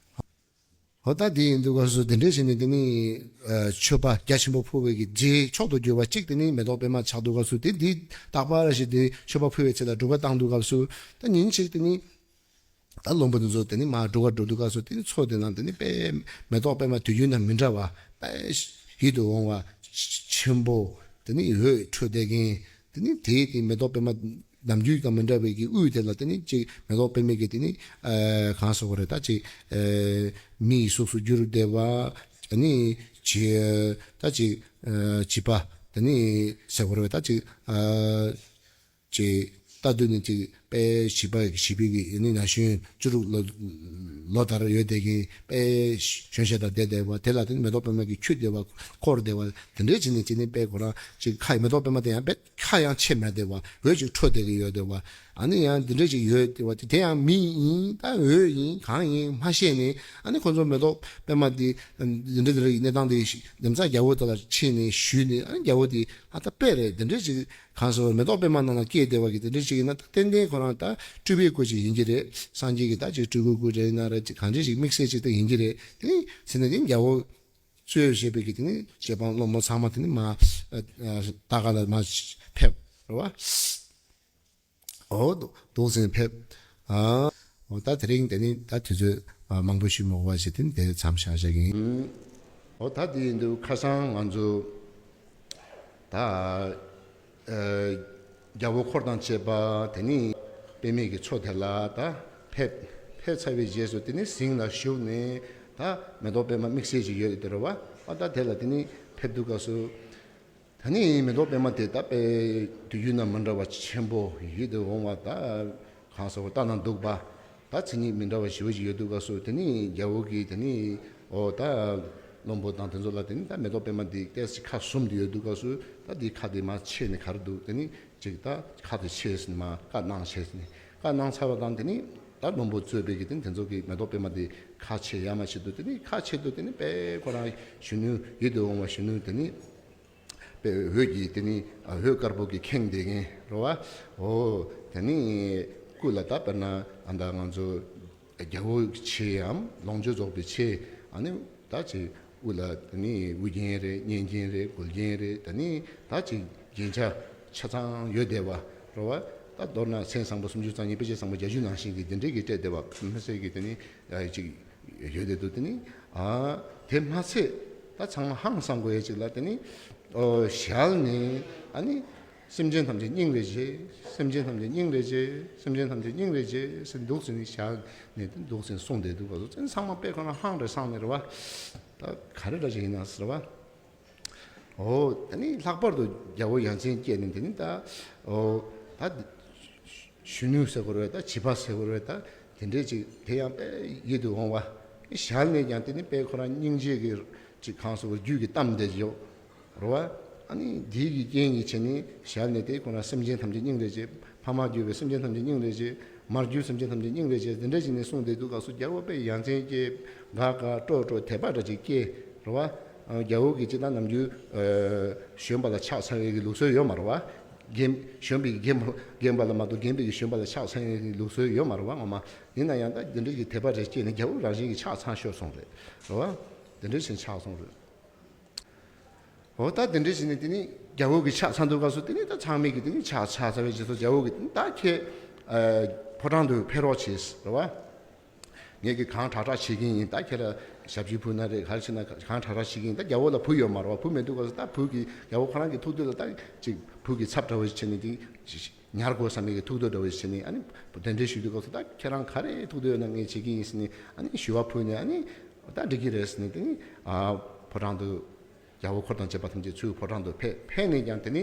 ཨོ་ད་དེ་ཡིན་འདུག་ག་སུ་དེ་འདྲའི་བྱས་ནས་དེ་ནི་ཨ་མཆོད་པ་རྒྱ་ཆེན་པོ་ཕུལ་བའི་གི་རྗེས་མཆོག་ཏུ་གྱུར་པ་གཅིག་དེ་ནི་མེ་ཏོག་པད་མ་ཆགས་འདུག་ག་སུ། དེ་འདི་རྟག་པར་ཞིག་དེ་མཆོད་པ་ཕུལ་བའི་ཚེ་ལ་སྒྲུབ་པ་བཏང་འདུག་ག་སུ། ད་ཉིན་གཅིག་དེ་ནི། ད་བློན་པོ་དེ་ཚོ་དེ་ནི་མར་འགྲོ་ག་འགྲོ་དུས་སྐབས་སུ། དེ་ནི་མཚོ་དེ་ནང་དེ་ནི་དཔེ་མེ་ཏོག་པད་མ་དུས་རྒྱུན་དང་མི་འདྲ་བ། དཔེ་ཡིད་དུ་འོང་བ་ཆེན་པོ། དེ་ནི་འོད་འཕྲོས་བསྡད་མཁན། དེ་ནི་དེའི་དེ་མེ་ཏོག་པད་མ་ ནམ་རྒྱུན་དང་མི་འདྲ་བའི་གི་དབུས་དེ་ལ་དེ་ནི་ཅིག་མེ་ཏོག་པད་མའི་གི་དེ་ནི་ཨ་གང་ཟེར་དགོས་རེད། ད་ཅིག་ཨ་མི་ཡི་གཟུགས་སུ་གྱུར་བསྡད་པ། ཨ་ནི་ཅིག་ད་ཅིག་ཨ་བྱིས་པ་དེ་ནི་ཟེར་དགོས་རེད། ད་ཅིག་ཨ་ཅིག་ལྟ་དུས་ནི་ཅིག་དཔེ་བྱིས་པ་བྱིས་པའི་གི་ཨ་ནི་ན་གཞོན་བཅུ་དྲུག་ལོ་ལོ་ལྟར་ཡོད་བསྡད་མཁན། དཔེ་གཞོན་ཤ་དང་ལྡན་བསྡད་པ་དེ་ལ་དེ་ནི་མེ་ཏོག་པད་མ་གིས་འཁྱུད་བསྡད་པ། འཁོར་བསྡད་པ་དེ་འདྲའི་བྱས་ནས་བྱས་ནས་དཔེ་ཁོ་རང་ཅིག་ཁ་ཡི་མེ་ཏོག་པད་མ་དེ་ཡང་དཔེ་ཁ་ཡང་ཕྱེ་མེད་བསྡད་པ། འོད་ཅིག་འཕྲོ་བསྡད་ཀྱི་ཡོད་བསྡད་པ། ཨ་ནི་ཡང་འདི་འདྲ་ཅིག་ཡོད་བསྡད་པ་དེ་ཡང་མི་ཡིན། ད་འོད་ཡིན་གང་ཡིན་མ་ཤེས་ནས། ཨ་ནི་ཁོ་ཚོ་མེ་ཏོག་པད་མ་དེ་འདི་འདྲ་འདི་འདྲ་ཡི་གནས་སྟངས་དེ་རྒྱུ་མཚན་རྒྱལ་པོ་དེ་ལ་ཕྱིན་ནས་ཞུས་ནས། ཨ་ནི་རྒྱལ་པོ་དེ་ཨ་ད་དཔེ་རེད། འདི་འདྲ་ཅིག་གང་ཟེར་བ། མེ་ཏོག་པད་མ་ནང་ལ་སྐྱེས་བསྡད་པ་གི་དེ་འདྲ་ཅིག་ཡིན་ན་ད་ཏན་ཏན་ཁོ་རང་ད་སྤྲུལ་པའི་སྐུ་ཅིག་ཡིན་གྱི་རེད། སངས་རྒྱས་ཀྱི་ད་ཅིག་སྤྲུལ་སྐུའི་སྐུ་རེད་ན་རེད། ཅིག་གང་འདྲ་ཅིག་དམིགས་བསལ་ཅིག་ད་ཡིན་གྱི་རེད། དེ་ནི་ཟེར་ན་དེ་རྒྱལ་པོ་གཙོས་བྱས་པའི་གི་དེ་ནི་བྱེད་པ་བློན་པོ་ཚང་མ་དེ་ནི་མ་ད་ག་ལ་མ་ཕེབས་རེད་བ། འོ་འདུག་སེ་ཕེབས། ཨ་འོ་ད་དེ་རིང་དེ་ནི་ད་དུས་ཚོད་མང་པོ་ཞིག་མ་འགོར་བ་ཞིག་དེ་ནི་དེ་མཚམས་བཞག་བཞག་གི་ཡིན། འོ་ད་དེ་ཡིན་དུས་ཁ་སང་ང་ཚོ་ད་ཨ་རྒྱལ་པོ་འཁོར་དང་བཅས་པ་དེ་ནི་པད་མའི་གི་མཚོ་དེ་ལ་ད་ཕེབས། ཕེབས་ཚར་བའི་རྗེས་སུ་དེ་ནི་ཟིང་ལ་ཞུགས་ནས། ད་མེ་ཏོག་པད་མ་དམིགས་བསལ་ཅིག་ཡོད་དེ་རེད་བ། ཨ་ད་དེ་ལ་དེ་ནི་ཕེབས་དུས་སྐབས་སུ། ད་ནི་མེ་ཏོག་པད་མ་དེ་ད་དཔེ་དུས་རྒྱུན་དང་མི་འདྲ་བ་ཆེན་པོ་ཡིད་དུ་འོང་བ། ད་གང་ཟེར་བ། ལྟ་ན་སྡུག་པ། ད་མཚན་ཉིད་མི་འདྲ་བ་ཞེ་པོ་ཅིག་ཡོད་དུས་སྐབས་སུ་དེ་ནི་རྒྱལ་པོ་གིས་དེ་ནི་འོ་ད་བློན་པོ་དང་དེ་ཚོ་ལ་དེ་ནི་ད་མེ་ཏོག་པད་མ་འདི་ཏོག་ཙམ་ཁ་ཟུམ་དུ་ཡོད་དུས་སྐབས་སུ། ད་འདི་ཁ་དེ་མར་ཕྱེ་ནས་ག་རེ་འདུག་དེ་ནི་ཅིག་ད་ཁ་དེ་ཕྱེ་ཟིན་མར་བཀའ་གནང་བྱས་ཟིན། བཀའ་གནང་ཚར་བ་དང་དེ་ནི་ད་བློན་པོ་གཙོས་པའི་གི་དེ་ནི་དེ་ཚོ་གིས་མེ་ཏོག་པད་མ་དེ་ཁ་ཕྱེ་ཡ་མ་བྱེད་དུས། དེ་ནི་ཁ་ཕྱེ་དུས་དེ་ནི་དཔེ་ཁོ་རང་གཞོན་ནུ་ཡིད་དུ་འོང་བ་གཞོན་ནུ་དེ་ནི། པའི་འོད་ཀྱིས་དེ་ནི་འོད་དཀར་པོ་གིས་ཁེངས་བསྡད་མཁན་རེད་བ། འོ་དེ་ནི་སྐུ་ལ་ད་དཔེར་ན་ཨ་ད་ང་ཚོ་རྒྱལ་པོའི་ཆས་འམ་ལོངས་སྤྱོད་རྫོགས་པའི་ཆས། ཨ་ནི་ད་ཅིག་དབུ་ལ་དེ་ནི་དབུ་རྒྱན་རེད། སྙན་རྒྱན་རེད། མགུལ་རྒྱན་རེད། དེ་ནི་ད་ཅིག་རྒྱན་ཆ་ཆ་ཚང་ཡོད་བསྡད་པ་རེད་བ། ད་མདོར་ན་མཚན་བཟང་པོ་སུམ་ཅུ་རྩ་གཉིས། དཔེ་བྱད་བཟང་པོ་བརྒྱད་ཅུ་ནང་བཞིན་གྱི་དེ་འདྲའི་གི་སྤྲས་བསྡད་པ། མི་སེར་གྱི་དེ་ནི་ཅིག་ཡོད་དེ་འདུག་དེ་ནི་ཨ་དེ་མ་ཚད་ད་ཚང་མ་ཧང་སང་དགོས་ཡས་ཅིག་ལ། དེ་ནི་ཨོ་ཞལ་ནས་ཨ་ནི་སེམས་ཅན་ཐམས་ཅད་སྙིང་རེ་རྗེ། སེམས་ཅན་ཐམས་ཅད་སྙིང་རེ་རྗེ། སེམས་ཅན་ཐམས་ཅད་སྙིང་རེ་རྗེ་ཟེར་འདུག་ཟེར་ནས་ཞལ་ནས་དེ་འདུག་ཟེར་གསུངས་བསྡད་འདུག་ག་སོ། ཚང་མ་དཔེ་ཁོ་ན་ཧང་རེ་སང་ནས་རེད་བ། ད་ག་རེ་འདྲ་ཅིག་ཡིན་ན་ཟེར་བ། འོ་དེ་ནི་ལྷག་པར་དུ་རྒྱལ་པོ་ཡ་མཚན་སྐྱེས་ནས་དེ་ནི་ད་འོ་ད་གཞོན་ནུ་ཟེར་དགོས་རེད། ད་བྱིས་པ་ཟེར་དགོས་རེད། ད་དེ་འདྲས་ཅིག་དེ་ཡང་དཔེ་ཡིད་དུ་འོང་བ། ཞལ་ནས་ཀྱང་དེ་ནི་དཔེ་ཁོ་རང་སྙིང་རྗེ་གི་ཅིག་གང་ཟེར་དགོས། རྒྱུད་ཀྱི་གཏམ་དེ་ཡོད་རེད་བ། ཨ་ནི་དེ་གི་རྐྱེན་གྱིས་བྱས་ནས་ཞལ་ནས་དེ་ཁོ་རང་སེམས་ཅན་ཐམས་ཅད་སྙིང་རེ་རྗེ། ཕ་མར་གྱུར་པའི་སེམས་ཅན་ཐམས་ཅད་སྙིང་རེ་རྗེ། མར་གྱུར་སེམས་ཅན་ཐམས་ཅད་སྙིང་རེ་རྗེ། དེ་འདྲ་ཞིག་ནས་གསུངས་བསྡད་དུས་སྐབས་སུ་རྒྱལ་པོ་དཔེ་ཡ་མཚན་སྐྱེས། དགའ་དགའ་སྤྲོ་སྤྲོ་དད་པ་འདྲ་ཅིག་སྐྱེས་རེད་བ། རྒྱལ་པོ་གིས་ཅི་ལྟར་ནམ་རྒྱུན་གཞོན་པ་ལ་ཕྱག་འཚལ་བའི་གི་ལུགས་སྲོལ་ཡོད་མ་རེད་བ། རྒན་གཞོན་པའི་རྒན་པ་རྒན་པ་ལ་མ་གཏོགས་རྒན་པའི་གི་གཞོན་པ་ལ་ཕྱག་འཚལ་བའི་གི་ལུགས་སྲོལ་ཡོད་མ་རེད་བ་ངོ་མ། ཡིན་ན་ཡང་ད་འདི་འདྲ་གི་དད་པ་རེ་སྐྱེས་ནས་རྒྱལ་པོ་རང་བཞིན་གྱིས་ཕྱག་འཚལ་ཤོར་སོང་རེད། རེད་བ། འདི་འདྲ་བྱས་ཕྱག་སོང་རེད། འོ་ད་དེ་འདྲ་བྱས་ནས་དེ་ནི་རྒྱལ་པོ་གིས་ཕྱག་འཚལ་དུས་སྐབས་སུ་དེ་ནི་ད་ཚང་མས་ཀྱིས་དེ་ནི་ཕྱག་ཕྱག་འཚལ་བའི་རྗེས་སུ་རྒྱལ་པོ་གིས་དེ་ནི་ད་ཁྱེད་ཨ་ཕོ་བྲང་དུ་ཕེབས་རོགས་བྱེད་ཟེར་བ། ངས་ཀྱིས་གང་དྲག་དྲག་བྱེད་ཀྱི་ཡིན། ད་ཁྱེད་ལ་ཞབས་ཕྱི་ཕུལ་ན་རེད། ག་རེ་བྱེད་ན་གང་དྲག་དྲག་བྱེད་ཀྱི་ཡིན། ད་རྒྱལ་པོ་ལ་བུ་ཡོད་མ་རེད་བ། བུ་མེད་དུས་སྐབས་སུ་ད་བུ་གིས་རྒྱལ་པོ་ཁོ་རང་གི་ཐུགས་འདོད་ལ་ད་ཅིག་བུ་གི་ཚབ་འདྲ་བོ་ཞིག་བྱས་ནས་དེ་ཉར་དགོས་བསམ་པའི་གི་ཐུགས་འདོད་འདྲ་བོ་ཞིག་བྱས་ནས། ཨ་ནི་གདན་འདྲེན་ཞུ་དུས་སྐབས་སུ་ད་ཁྱེད་རང་ག་རེ་ཐུགས་འདོད་ཡོད་ན་ངས་བྱེད་ཀྱི་ཡིན་ཟེར་ནས། ཨ་ནི་ཞུ་བ་ཕུལ་ནས། ཨ་ནི་ད་འགྲིག་གི་རེད་ཟེར་ནས་དེ་ནི་ཨ་ཕོ་བྲང་དུ་རྒྱལ་པོ་འཁོར་དང་བཅས་པ་ཐམས་ཅད་ཚུར་ཕོ་བྲང་དུ་ཕེབས། ཕེབས་ནས་ཀྱང་དེ་ནི་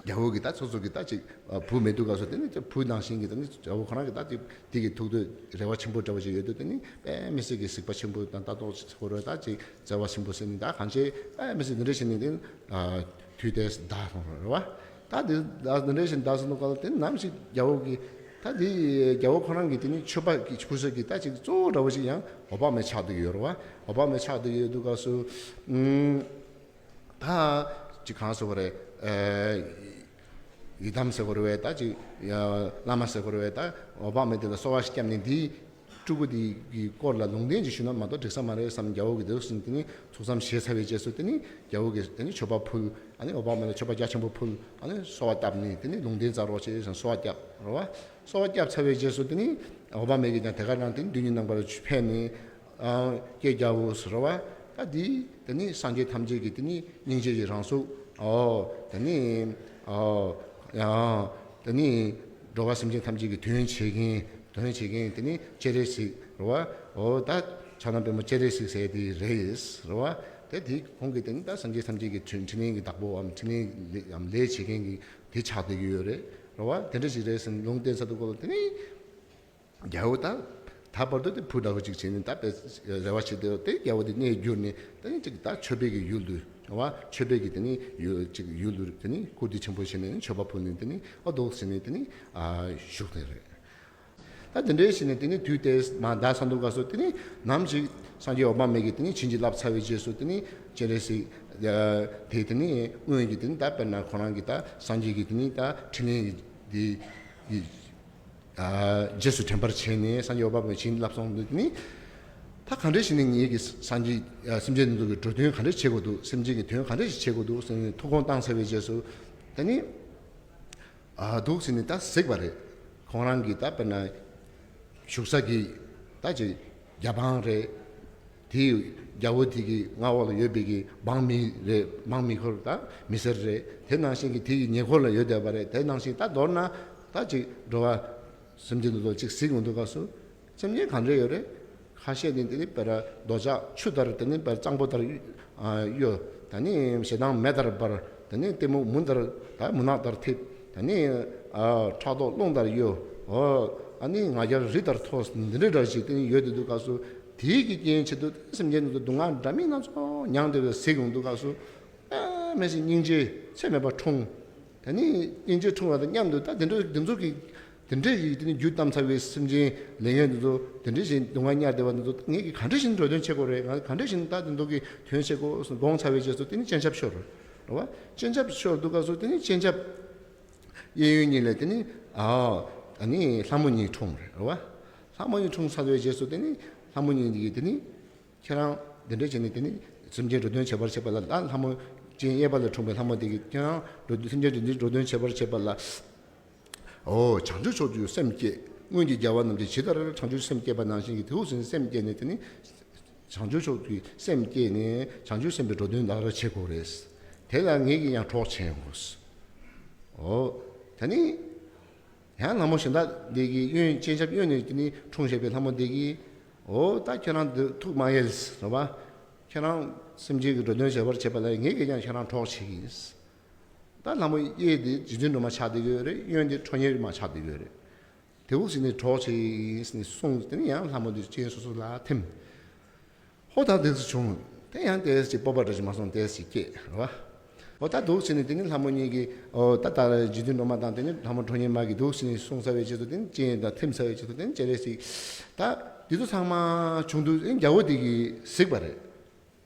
རྒྱལ་པོ་གིས་ད་སོ་སོ་གི་ད་ཅིག་བུ་མེད་དུས་སྐབས་སུ་དེ་ནི་བུ་ནང་བཞིན་གྱི་དེ་ནི་རྒྱལ་པོ་ཁོ་རང་གི་ད་ཅིག་དེ་གི་ཐུགས་འདོད་རེ་བ་ཆེན་པོ་འདྲ་བོ་ཞིག་ཡོད་དུས། དེ་ནི་དཔེ་མི་སྲིད་ཀྱི་གཟིགས་པ་ཆེན་པོ་དང་ལྟ་རྟོག་ཟེར་དགོས་རེད། ད་ཅིག་བརྩེ་བ་ཆེན་པོ་ཟེར་ནི་ད་གང་ཅི་དཔེ་མི་སྲིད་འདི་འདྲ་བྱས་ནས་དེ་ནི་དུས་དེ་འདའ་སོང་རེད་བ། ད་དེ་འདི་འདྲ་བྱས་ནས་འདའ་སོང་དུས་སྐབས་ལ་དེ་ནི་ནམ་ཞིག་རྒྱལ་པོ་གིས་ད་དེ་རྒྱལ་པོ་ཁོ་རང་གི་དེ་ནི་མཆོད་པ་གི་ཕུལ་ས་གི་ད་ཅིག་གཙོ་བོ་འདྲ་བོ་ཞིག་ཡང་འོད་དཔག་མེད་ཆགས་བསྡད་ཀྱི་ཡོད་རེད་བ། འོད་དཔག་མེད་ཆགས་བསྡད་ཀྱི་ཡོད་དུས་སྐབས་སུ། ཨུམ། ད་ཅིག་གང་ཟེར་བ་རེད། ཨ་ཡི་དམ་ཟེར་བ་རེད་བས། ད་ཅིག་ཡ་བླ་མ་ཟེར་བ་རེད་བས། ད་འོད་དཔག་མེད་དེ་ལ་གསོལ་བ་ཞིག་བརྒྱབ་ནས་འདིའི་སྤྲུལ་སྐུ་དེ་གི་སྐོར་ལ་ལུང་བསྟན་ཅིག་ཞུས་ན་མ་གཏོགས་འགྲིག་ས་མ་རེད་བསམ། རྒྱལ་པོ་གིས་འདུག་ཟེར་ནས་དེ་ནི་ཐུགས་བསམ་བཞེས་ཚར་བའི་རྗེས་སུ། དེ་ནི་རྒྱལ་པོ་གིས་དེ་ནི་མཆོད་པ་ཕུལ། ཨ་ནི་འོད་དཔག་མེད་ལ་མཆོད་པ་རྒྱ་ཆེན་པོ་ཕུལ། ཨ་ནི་གསོལ་བ་བཏབ་ནས་དེ་ནི་ལུང་བསྟན་སྩལ་རོགས་བྱེད་ཟེར་གསོལ་བ་བརྒྱབ་རེད་བ། གསོལ་བ་བརྒྱབ་ཚར་བའི་རྗེས་སུ་དེ་ནི་འོད་དཔག་མེད་ཀྱིས་ཀྱང་དེ་ག་རང་དེ་ནི་མདུན་གྱི་རྣམ་པར་ཕེབས་ནས། ཨ་ཀྱེ་རྒྱལ་པོ་ཟེར་བ། ད་འདི་དེ་ནི་སངས་རྒྱས་ཐམས་ཅད་ཀྱི་དེ་ནི་སྙིང་རྗེ་ཡི་རང་གཟུགས། ཨོ་དེ་ནི་ཨོ་ཡང་ དེ་ནི་འགྲོ་བ་སེམས་ཅན་ཐམས་ཅད་ཀྱི་དོན་བྱེད་མཁན་དོན་བྱེད་མཁན་དེ་ནི་སྤྱན་རས་གཟིགས་རེད་བ། འོ་ད་ཕྱག་ན་པདྨོ་སྤྱན་རས་གཟིགས་ཟེར་དེ་རེད་རེད་བ། དེ་དེ་ཁོང་གིས་དེ་ནི་ད་སངས་རྒྱས་ཐམས་ཅད་ཀྱི་འཕྲིན་འཕྲིན་ལས་ཀྱི་བདག་པོའམ་འཕྲིན་ལས་ལས་ལས་བྱེད་མཁན་གྱི་དེ་ཆགས་བསྡད་ཀྱི་ཡོད་རེད་རེད་བ། དེ་འདྲ་ཞིག་རེད་ཟེར་ནས་ལུང་བསྟན་ཚར་དུས་སྐོར་ལ་དེ་ནི། རྒྱལ་པོ་དང་། ད་བར་དུ་དེ་བུ་འདྲ་བོ་ཅིག་བྱས་ནས་ད་དཔེ་རེ་བ་བྱེད་དེ་དེ་རྒྱལ་པོ་དེ་གནས་བསྒྱུར་ནས་དེ་ནི་ཅིག་ད་མཆོད་པའི་གི་ཡུལ་དུ་བ་མཆོད་པའི་གི་དེ་ནི་ཡུལ་ཅིག་ཡུལ་དུ་དེ་ནི་བཀུར་སྟི་ཆེན་པོ་བྱས་ནས་མཆོད་པ་ཕུལ་ནས་དེ་ནི་ཨོ་འདུག་ཟེར་ནས་དེ་ནི་བཞུགས་དེ་རེད། ད་དེ་འདྲའི་བྱས་ནས་དེ་ནི་དུས་དེ་མ་ད་སང་འདུག་ག་སོ་དེ་ནི་ནམ་ཞིག་སངས་རྒྱས་འོད་དཔག་མེད་ཀྱིས་དེ་ནི་བྱིན་གྱིས་བརླབས་ཚར་བའི་རྗེས་སུ་དེ་ནི་སྤྱན་རས་གཟིགས་དེ་དེ་ནི་སྔོན་གྱི་དེ་ནི་ད་དཔེར་ན་ཁོ་རང་གི་ད་སངས་རྒྱས་ཀྱི་དེ་ནི་ད་འཕྲིན་ལས་ཀྱི་དེ། རྗེས་སུ་དྲན་པར་བྱས་ནས་སངས་རྒྱས་འོད་དཔག་མེད་བྱིན་བརླབས་སོང་དུས་ནི། ད་ག་འདྲས་ཞིག་ནི་ངེད་ཀྱི་སངས་རྒྱས་སེམས་ཅན་འདི་ཚོ་གི་འགྲོ་དོན་ག་འདྲས་བྱེད་དགོས་འདུག་སེམས་ཅན་གྱི་དོན་ག་འདྲས་ཞིག་བྱེད་དགོས་འདུག་ཟེར་ནས་ཐུགས་དགོངས་བཏང་ཚར་བའི་རྗེས་སུ། དེ་ནི། འདུག་ཟེར་ནས་ད་གཟིགས་པ་རེད། ཁོང་རང་གི་ད་དཔེར་ན། བཞུགས་ས་གི་ད་ཅིག་རྒྱབ་དཔངས་རེད། དེའི་རྒྱལ་པོ་དེ་གི་མངའ་འོག་ལ་ཡོད་པའི་གི་འབངས་མི་རེད་འབངས་མི་འཁོར་དང་མི་སེར་རེད། དེ་ནང་བཞིན་གི་དེ་ཡི་ཉེ་འཁོར་ལ་ཡོད་བསྡད་པ་རེད། དེ་ནང་བཞིན་ད་མདོར་ན་ད་ཅིག་འགྲོ་བ་སེམས་ཅན་དེ་ཚོ་ཅིག་གཟིགས་ཡོང་དུས་སྐབས་སུ་སེམས་ཅན་ག་འདྲ་ཡོད་རེད། ཁ་ཤས་ནི་དེ་ནི་དཔེར་རྡོ་ཆག་ཆུ་ལྟར་དེ་ནི་དཔེར་གཙང་པོ་ལྟར་གཡོ། ད་ནི་ཞེ་སྡང་མེ་ལྟར་འབར། ད་ནི་གཏི་མུག་མུན་ལྟར་ད་མུན་ནག་ལྟར་འཐིབས། ད་ནི་ཕྲག་དོག་རླུང་ལྟར་གཡོ། འོ་ཨ་ནི་ང་རྒྱལ་རི་ལྟར་མཐོ། འདི་འདྲའི་འདྲ་ཞིག་དེ་ནི་ཡོད་དེ་འདུག་སྐབས་སུ། དེའི་གི་རྐྱེན་བྱེད་དུ་སེམས་ཅན་དེ་ཚོ་སྡུག་བསྔལ་འདྲ་མིན་སྣ་ཚོགས་མྱངས་ཏེ་གཟིགས་ཡོང་དུས་སྐབས་སུ། ཨ་མེད་ཅིག་སྙིང་རྗེ་ཚད་མེད་པར་འཁྲུངས། ད་ནི་སྙིང་རྗེ་འཁྲུངས་པ་དང་མཉམ་དུ་ད་དེ་འདྲ་དེ་ཚོ་གི་དེ་འདྲའི་གི་དེ་ནི་རྒྱུ་བཏང་ཚར་བའི་སེམས་ཅན་ལས་ངན་དེ་ཚོ་དེ་འདྲའི་ཞིག་སྡུག་བསྔལ་མྱངས་བསྡད་པ་དེ་ཚོ་ངེད་ཀྱིས་ག་འདྲ་ཞིག་འགྲོ་དོན་བྱེད་དགོས་རེད། ང་ག་འདྲ་ཞིག་ད་དེ་ཚོ་གི་དོན་བྱེད་དགོས་ཟེར་དགོངས་ཚར་བའི་རྗེས་སུ་དེ་ནི་སྤྱན་ཆབ་ཤོར་རེད་བ། སྤྱན་ཆབ་ཤོར་དུས་སྐབས་སུ་དེ་ནི་སྤྱན་ཆབ། གཡས་གཡོན་གཉིས་ལ་དེ་ནི་ཨ་ཨ་ནི་ལྷ་མོ་གཉིས་འཁྲུངས་རེད་བ། ལྷ་མོ་གཉིས་འཁྲུངས་ཚར་བའི་རྗེས་སུ་དེ་ནི་ལྷ་མོ་གཉིས་ཀྱིས་དེ་ནི་ཁྱེད་རང་འདི་འདྲ་བྱས་ནས་དེ་ནི་སེམས་ཅན་འགྲོ་དོན་བྱེད་པར་བྱེད་པ་ལ་ད་ལྷ་མོ་སྤྱན་གཡས་པ་ལ་འཁྲུངས་པའི་ལྷ་མོ་དེ་གིས་ཁྱེད་རང་འགྲོ་སེམས་ཅན་འདི་འགྲོ་དོན་བྱེད་པར་བྱེད་པ་ལ། ཨོ་བྱང་ཆུབ་མཆོག་ཏུ་སེམས་བསྐྱེད། སྔོན་གྱི་རྒྱལ་བ་རྣམས་ཀྱིས་ཇི་ལྟར་བྱང་ཆུབ་སེམས་བསྐྱེད་པ་ནང་བཞིན་གྱི་དེའུ་ཟིན་སེམས་བསྐྱེད་ནས་དེ་ནི། བྱང་ཆུབ་མཆོག་གི་སེམས་བསྐྱེད་ནས་བྱང་ཆུབ་སེམས་དཔའི་འགྲོ་དོན་ལག་ལེན་བྱེད་དགོས་རེད། དེ་ལ་ངེད་ཀྱིས་ཡང་གྲོགས་བྱེད་ཡོང་དགོས། འོ། ད་ནི། ཡང་ལྷ་མོ་གཞན་དག་འདི་གིས་གཡོན་སྤྱན་ཆབ་གཡོན་ནས་དེ་ནི་འཁྲུངས་བཞག་པའི་ལྷ་མོ་འདི་གིས། འོ་ད་ཁྱེད་རང་འདི་ཐུགས་མ་ཡལ་རེད་བ། ཁྱེད་རང་སེམས་ཅན་གྱི་འགྲོ་དོན་བྱེད་པར་བྱེད་པ་ལ་ངེད་ཀྱིས་ཀྱང་ཁྱེད་རང་གྲོགས་བྱེད་ཀྱི་ཡིན། ད་ལྷ་མོ་གཡས་དེ་རྗེ་བཙུན་སྒྲོལ་མ་ཆགས་བསྡད་ཀྱི་ཡོད་རེད། གཡོན་དེ་ཁྲོ་གཉེར་མ་ཆགས་བསྡད་ཀྱི་ཡོད་རེད། དེ་འུ་ཟིན་ནས་གྲོགས་བྱེད་ཡིན་ཟེར་ནས་གསུངས། དེ་ནས་ཡང་ལྷ་མོ་དེ་སྤྱན་སོ་སོ་ལ་ཐིམ། ཧོ་ད་དེ་ཚོ་བྱུང་། དེ་ཡང་དེ་ཅིག་སྤོབས་པ་འདྲ་ཞིག་མ་སོང་དེ་ཅིག་སྐྱེས་རེད་བ། འོ་ད་འདུག་ཟེར་ནས་དེ་ནི་ལྷ་མོ་གཉིས་ཀྱིས་འོ་ད་ད་རྗེ་བཙུན་སྒྲོལ་མ་དང་དེ་ནི་ལྷ་མོ་ཁྲོ་གཉེར་མ་གིས་འདུག་ཟེར་ནས་གསུངས་ཚར་བའི་རྗེས་སུ་དེ་ནི་སྤྱན་དང་ཐིམ་ཚར་བའི་རྗེས་སུ་དེ་ནི་སྤྱན་རས་གཟིགས། ད་དེ་ཚོ་ཚང་མ་བྱུང་དུས་རྒྱལ་པོ་དེ་གིས་གཟིགས་པ་རེད།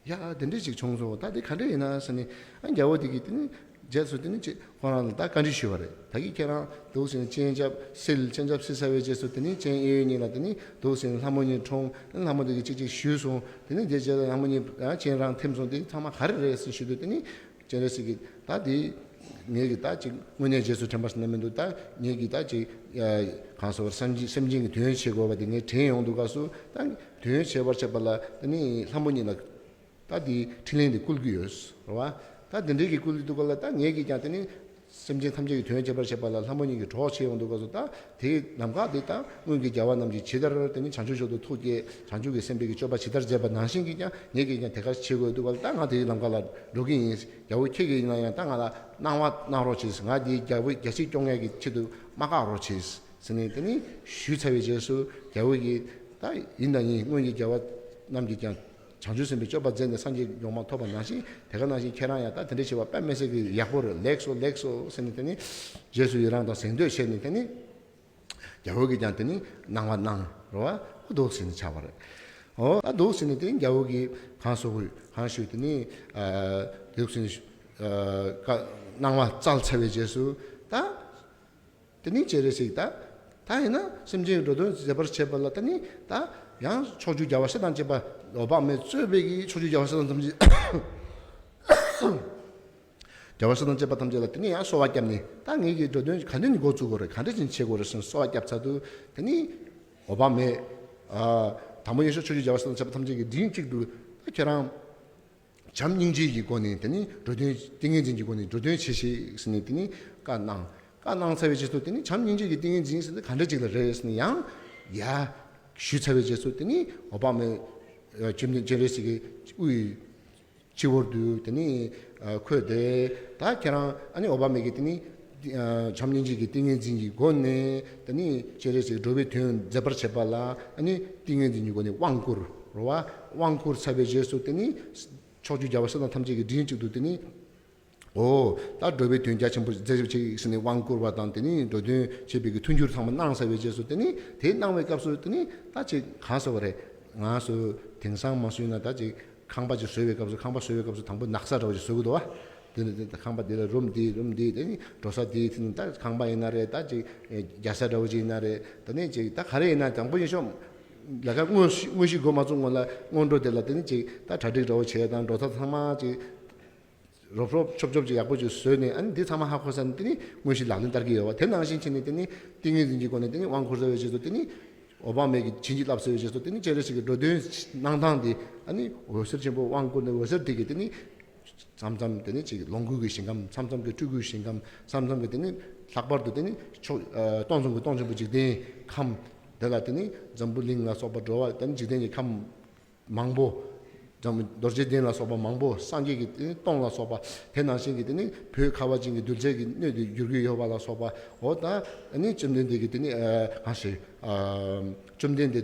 ཡ་དེ་འདྲ་ཞིག་བྱུང་སོང་། ད་དེ་ག་འདྲ་ཡིན་ན་ཟེར་ནས་ཨ་རྒྱལ་པོ་དེ་གིས་དེ་ནི་རྗེས་སུ་དེ་ནི་ཅི་ཁོ་རང་ལ་ད་བཀའ་འདྲི་ཞུས་པ་རེད། ད་གིན་ཁྱེད་རང་འདུག་ཟེར་ནས་སྤྱན་ཆབ་བསིལ། སྤྱན་ཆབ་བསིལ་ཚར་བའི་རྗེས་སུ་དེ་ནི་སྤྱན་གཡས་གཡོན་གཉིས་ལ་དེ་ནི་འདུག་ཟེར་ནས་ལྷ་མོ་གཉིས་འཁྲུངས། ལྷ་མོ་དེ་གིས་ཅིག་ཅིག་ཞུས་སོང་། དེ་ནི་དེ་རྗེས་ལ་ལྷ་མོ་གཉིས་ཨ་སྤྱན་རང་ཐིམ་སོང་། དེ་ཚང་མ་ག་རེ་རེད་ཟེར་ཞུས་དུས་དེ་ནི་སྤྱན་རས་གཟིགས་ཀྱིས་ད་དེ་ངེད་ཀྱིས་ད་ཅིག་དངོས་གནས་རྗེས་སུ་དྲན་པ་ཟེར་ན་མི་འདུག་ད་ངེད་ཀྱིས་ད་ཅིག་གང་ཟེར་བ་སེམས་ཅན་སེམས་ཅན་གྱི་དོན་བྱེད་དགོས་པ་དེ་ངས་དྲན་ཡོང་དུས་སྐབས་སུ་ད་དོན་བྱེད་པར་བྱེད་པ་ལ་དེ་ནི་ལྷ་མོ་གཉིས་ལ། ད་དེའི་འཕྲིན་ལས་འདི་བསྐུལ་གྱི་ཡོད་རེད་བ། ད་དེ་འདྲའི་གི་བསྐུལ་གྱི་འདུག་ག་ལ། ད་ངེད་ཀྱིས་ཀྱང་དེ་ནི་སེམས་ཅན་ཐམས་ཅད་ཀྱི་དོན་བྱེད་པར་བྱེད་པ་ལ་ལྷ་མོ་གཉིས་ཀྱིས་གྲོགས་བྱེད་ཡོང་འདུག་ག་སོ། ད་དེའི་ལམ་ཁ་དེ་ད་སྔོན་གྱི་རྒྱལ་བ་རྣམས་ཀྱིས་ཇི་ལྟར་དེ་ནི་བྱང་ཆུབ་མཆོག་ཏུ་ཐུགས་བསྐྱེད། བྱང་ཆུབ་ཀྱི་སེམས་དཔའི་གི་སྤྱོད་པ་ཇི་ལྟར་མཛད་པ་ནང་བཞིན་གྱིས་ཀྱང་ངེད་ཀྱིས་ཀྱང་དེ་ག་བྱེད་དགོས་འདུག་ག་ལ། ད་ང་དེའི་ལམ་ཁ་ལ་འགྲོ་གི་ཡིན། རྒྱལ་པོ་ཁྱེད་ཀྱིས་ཡིན་ན་ཡང་ད་ང་ལ་གནང་བ་གནང་རོགས་བྱེད། ང་དེའི་རྒྱལ་པོ་རྒྱལ་སྲིད་སྐྱོང་ཡས་ཀྱི་ཆེད་དུ་མ་བཀག་རོགས་བྱེད། ཟེར་ནས་དེ་ནི་ཞུས་ཚར་བའི་རྗེས་སུ་རྒྱལ་པོ་ཡིས་ད་ཡིན་དང་ཡིན། སྔོན་གྱི་རྒྱལ་བ་རྣམས་ཀྱིས་ཀྱང་བྱང་ཆུབ་སེམས་དཔའི་སྤྱོད་པ་མཛད་ནས་སངས་རྒྱས་མྱོང་བ་ཐོབ་པ་ནང་བཞིན་དེ་ག་ནང་བཞིན་ཁྱེད་རང་ཡང་ད་དེ་འདྲ་བྱེད་པ་དཔེ་མི་སྲིད་ཀྱི་ཡག་པོ་རེད། ལེགས་སོ་ལེགས་སོ་ཟེར་ནས་དེ་ནི་རྗེས་སུ་ཡི་རང་དང་གཟེངས་བསྟོད་བྱས་ནས་དེ་ནི་རྒྱལ་པོ་གིས་ཀྱང་དེ་ནི་གནང་བ་གནང་རེད་བ། ཧུ་འདུག་ཟེར་ནས་ཆགས་པ་རེད། འོ་ད་འདུག་ཟེར་ནས་དེ་ནི་རྒྱལ་པོ་གིས་གང་ཟེར་དགོས་གང་ཞུས་དེ་ནི་འདུག་ཟེར་ནས་གནང་བ་སྩལ་ཚར་བའི་རྗེས་སུ་ད། དེ་ནི་སྤྱན་རས་གཟིགས་ད། ད་ཡིན་ན་སེམས་ཅན་གྱི་འགྲོ་དོན་མཛད་པར་བྱེད་པ་ལ་ད་ནི་ད་ཡང་ཕྱོགས་བཅུའི་རྒྱལ་བ་སྲས་དང་བཅས་པ་འོད་དཔག་མེད་གཙོས་པའི་གི་ཕྱོགས་བཅུའི་རྒྱལ་བ་སྲས་དང་ཐམས་ཅད། རྒྱལ་བ་སྲས་དང་བཅས་པ་ཐམས་ཅད་ལ་དེ་ནི་ཡང་གསོལ་བ་བརྒྱབ་ནས་ད་ངེད་ཀྱི་འགྲོ་དོན་ག་འདྲ་ནས་འགོ་བཙུགས་དགོས་རེད། ག་འདྲ་ཅིག་བྱེད་དགོས་རེད་ཟེར་ནས་གསོལ་བ་བརྒྱབ་ཚར་དུས་དེ་ནི་འོད་དཔག་མེད། དང་པོ་ཡེ་ཤེས་ཕྱོགས་བཅུའི་རྒྱལ་བ་སྲས་དང་བཅས་པ་ཐམས་ཅད་ཀྱིས་མགྲིན་གཅིག་ཏུ་ད་ཁྱེད་རང་བྱམས་སྙིང་རྗེ་ཡི་སྒོ་ནས་དེ་ནི་འགྲོ་དོན་ཏིང་ངེ་འཛིན་གྱི་སྒོ་ནས་འགྲོ་དོན་བྱེད་ཤིག་ཟེར་ནས་དེ་ནི་བཀའ་གནང་། ད་གནང་ཚར་བའི་རྗེས་སུ་དེ་ནི་བྱམས་སྙིང་རྗེ་གི་ཏིང་ངེ་འཛིན་ཟེར་ཏེ་ག་འདྲ་ཅིག་ལ་རེད་ཟེར་ནས་ཡང་ཡ་ཞུས་ཚར་བའི་རྗེས་སུ་དེ་ནི་འོད་དཔག་མེད་བཅོམ་ལྡན་སྤྱན་རས་གཟིགས་ཀྱི་དབུའི་སྤྱི་བོར་དུ་དེ་ནི་འཁོད་དེ། ད་ཁྱེད་རང་ཨ་ནི་འོད་དཔག་མེད་ཀྱི་དེ་ནི་བྱམས་སྙིང་རྗེ་གི་ཏིང་ངེ་འཛིན་གྱི་སྒོ་ནས་དེ་ནི་སྤྱན་རས་གཟིགས་འགྲོ་བའི་དོན་མཛད་པར་བྱེད་པ་ལ་ཨ་ནི་ཏིང་ངེ་འཛིན་གྱི་སྒོ་ནས་དབང་བསྐུར་རོ་བ། དབང་བསྐུར་ཚར་བའི་རྗེས་སུ་དེ་ནི་ཕྱོགས་བཅུའི་རྒྱལ་བ་སྲིད་དང་ཐམས་ཅད་ཀྱིས་མགྲིན་གཅིག་ཏུ་དེ་ནི། ཨོ། ད་འགྲོ་བའི་དོན་རྒྱ་ཆེན་པོ་མཛད་ཅིག་ཟེར་ནས་དབང་བསྐུར་བ་དང་དེ་ནི་འགྲོ་དོན་བྱེད་པའི་གི་མཐུན་འགྱུར་ཚང་མ་གནང་ཚར་བའི་རྗེས་སུ་དེ་ནི་དེ་གནང་བའི་སྐབས་སུ་དེ་ནི་ད་ཅིག་གང་ཟེར་བ་རེད། ང་ཚོ་དེང་སང་མ་བཟོས་ན་ད་ཅིག་ཁང་པ་ཅིག་བཟོས་པའི་སྐབས་སུ་ཁང་པ་བཟོས་པའི་སྐབས་སུ་དང་པོ་ནགས་ཚལ་འདྲ་བོ་ཅིག་བཟོ་གི་འདུག་བ། དེ་ནི་དེ་ཁང་པ་དེ་ལ་རུམ་དེ་རུམ་དེ་དེ་ནི་འགྲོ་ས་དེ་དེ་ནི་ད་ཁང་པ་ཡིན་ན་རེད། ད་ཅིག་རྒྱ་ས་འདྲ་བོ་ཅིག་ཡིན་ན་རེད། ད་ནི་ཅིག་ད་ག་རེ་ཡིན་ན་དང་པོ་ཡིན་ཤོག་ལ་ཁ་དངོས་གཞི་དངོས་གཞི་སྒོ་མ་ཚུགས་སྔོན་ལ་སྔོན་འགྲོ་དེ་ལ་དེ་ནི་ཅིག་ད་གྲ་སྒྲིག་འདྲ་བོ་བྱས་དང་འགྲོ་ས་ཚང་མ་ཅིག་རོབ་རོབ་ཆོབ་ཆོབ་ཅིག་ཡག་པོ་ཅིག་བཟོས་ནས་ཨ་ནི་འདི་ཚང་མ་ཧ་གོ་ས་ནས་དེ་ནི་དངོས་གཞི་ལག་ལེན་བསྟར་གྱི་ཡོད་པ། དེ་ནང་བཞིན་བྱས་ནས་དེ་ནི་ཏིང་ངེ་འཛིན་གྱི་སྒོ་ནས་དེ་ནི་དབང་བསྐུར་ཚར་བའི་རྗེས་སུ་དེ་ནི་འོད་དཔག་མེད་ཀྱིས་བྱིན་གྱིས་བརླབས་ཚར་བའི་རྗེས་སུ་དེ་ནི་སྤྱན་རས་གཟིགས་ཀྱི་འགྲོ་དོན་གནང་སྟངས་དེ་ཨ་ནི་འོད་ཟེར་ཆེན་པོ་དབང་བསྐུར་ནས་འོད་ཟེར་དེ་གིས་དེ་ནི་མཚམས་མཚམས་དེ་ནི་ཅིག་ལོངས་སྐུ་གི་ཞིང་ཁམས། མཚམས་མཚམས་ཀྱི་སྤྲུལ་སྐུའི་ཞིང་ཁམས། མཚམས་མཚམས་ཀྱི་དེ་ནི་ལྷག་པར་དུ་དེ་ནི་ཕྱོགས་ཨ་སྟོང་གསུམ་གྱི་སྟོང་ཆེན་པོ་འཇིག་རྟེན་ཁམས་དེ་ལ་དེ་ནི་འཛམ་བུ་གླིང་ལ་སོགས་པ་འགྲོ་བ་དེ་ནི་འཇིག་རྟེན་གྱི་ཁམས་མང་པོ། རྡོ་རྗེ་གདན་ལ་སོགས་པ་མང་པོ། སངས་རྒྱས་ཀྱི་དེ་ནི་སྟོང་ལ་སོགས་པ། དེ་ནང་བཞིན་གྱི་དེ་ནི་བོད་ཁ་བ་ཅན་གྱི་གདུལ་བྱའི་གི་སྣོད་དུ་འགྱུར་གྱི་ཡོད་པ་ལ་སོགས་པ། འོ་ད་ཨ་ནི་བཅོམ་ལྡན་འདས་ཀྱི་དེ་ནི་ཨ་གང་ཞིག་ཨ་བཅོམ་ལྡན་འདས་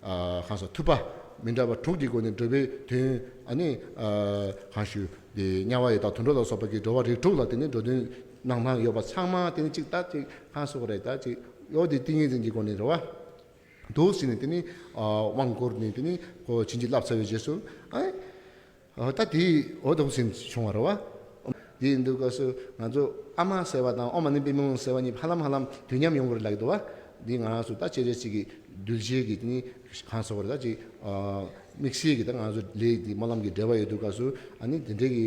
ཨ་གང་ཟག་ཐུབ་པ་མི་འདྲ་བ་དྲུག་གི་སྒོ་ནས་འགྲོ་བའི་དོན་ཨ་ནི་ཨ་གང་ཞུ་དེ་དམྱལ་བ་ཡི་དྭགས་དུད་འགྲོ་ལ་སོགས་པ་གི་འགྲོ་བ་རིགས་དྲུག་ལ་དེ་ནི་འགྲོ་དོན་གནང་སྟངས་ཡོད་པ་ཚང་མ་དེ་ནི་གཅིག་ད་གཅིག་གང་ཟེར་དགོས་རེད། ད་གཅིག་ཡོད་དེ་ཏིང་ངེ་འཛིན་གྱི་སྒོ་ནས་རེད་བ། འདུག་ཟེར་ནས་དེ་ནི་ཨ་དབང་བསྐུར་ནས་དེ་ནི་ཁོ་བྱིན་གྱིས་བརླབས་ཚར་བའི་རྗེས་སུ་ཨ་ཨ་ད་དེ་འོ་འདུག་ཟེར་ནས་བྱུང་བ་རེད་བ། དེ་ཡིན་དུས་སྐབས་སུ་ང་ཚོ་ཨ་མ་ཟེར་བ་དང་ཨོཾ་མ་ཎི་པདྨེ་ཧཱུྃ་ཟེར་བ་གཉིས་ཧ་ལམ་ཧ་ལམ་དུས་མཉམ་ཡོང་གི་རེད་ལབ་ཀྱི་འདུག་བ། འདི་ང་རང་ཚོ་ད་སྤྱན་རས་གཟིགས་ཀྱི་གདུལ་བྱའི་གི་དེ་ནི་གང་ཟེར་བ་རེད། ད་ཅིག་ཨ་དམིགས་བསལ་གྱི་ད་ང་ཚོ་ལས་ཀྱི་སྨོན་ལམ་གྱི་འབྲེལ་བ་ཡོད་དུས་སྐབས་སུ་ཨ་ནི་དེ་འདྲའི་གི་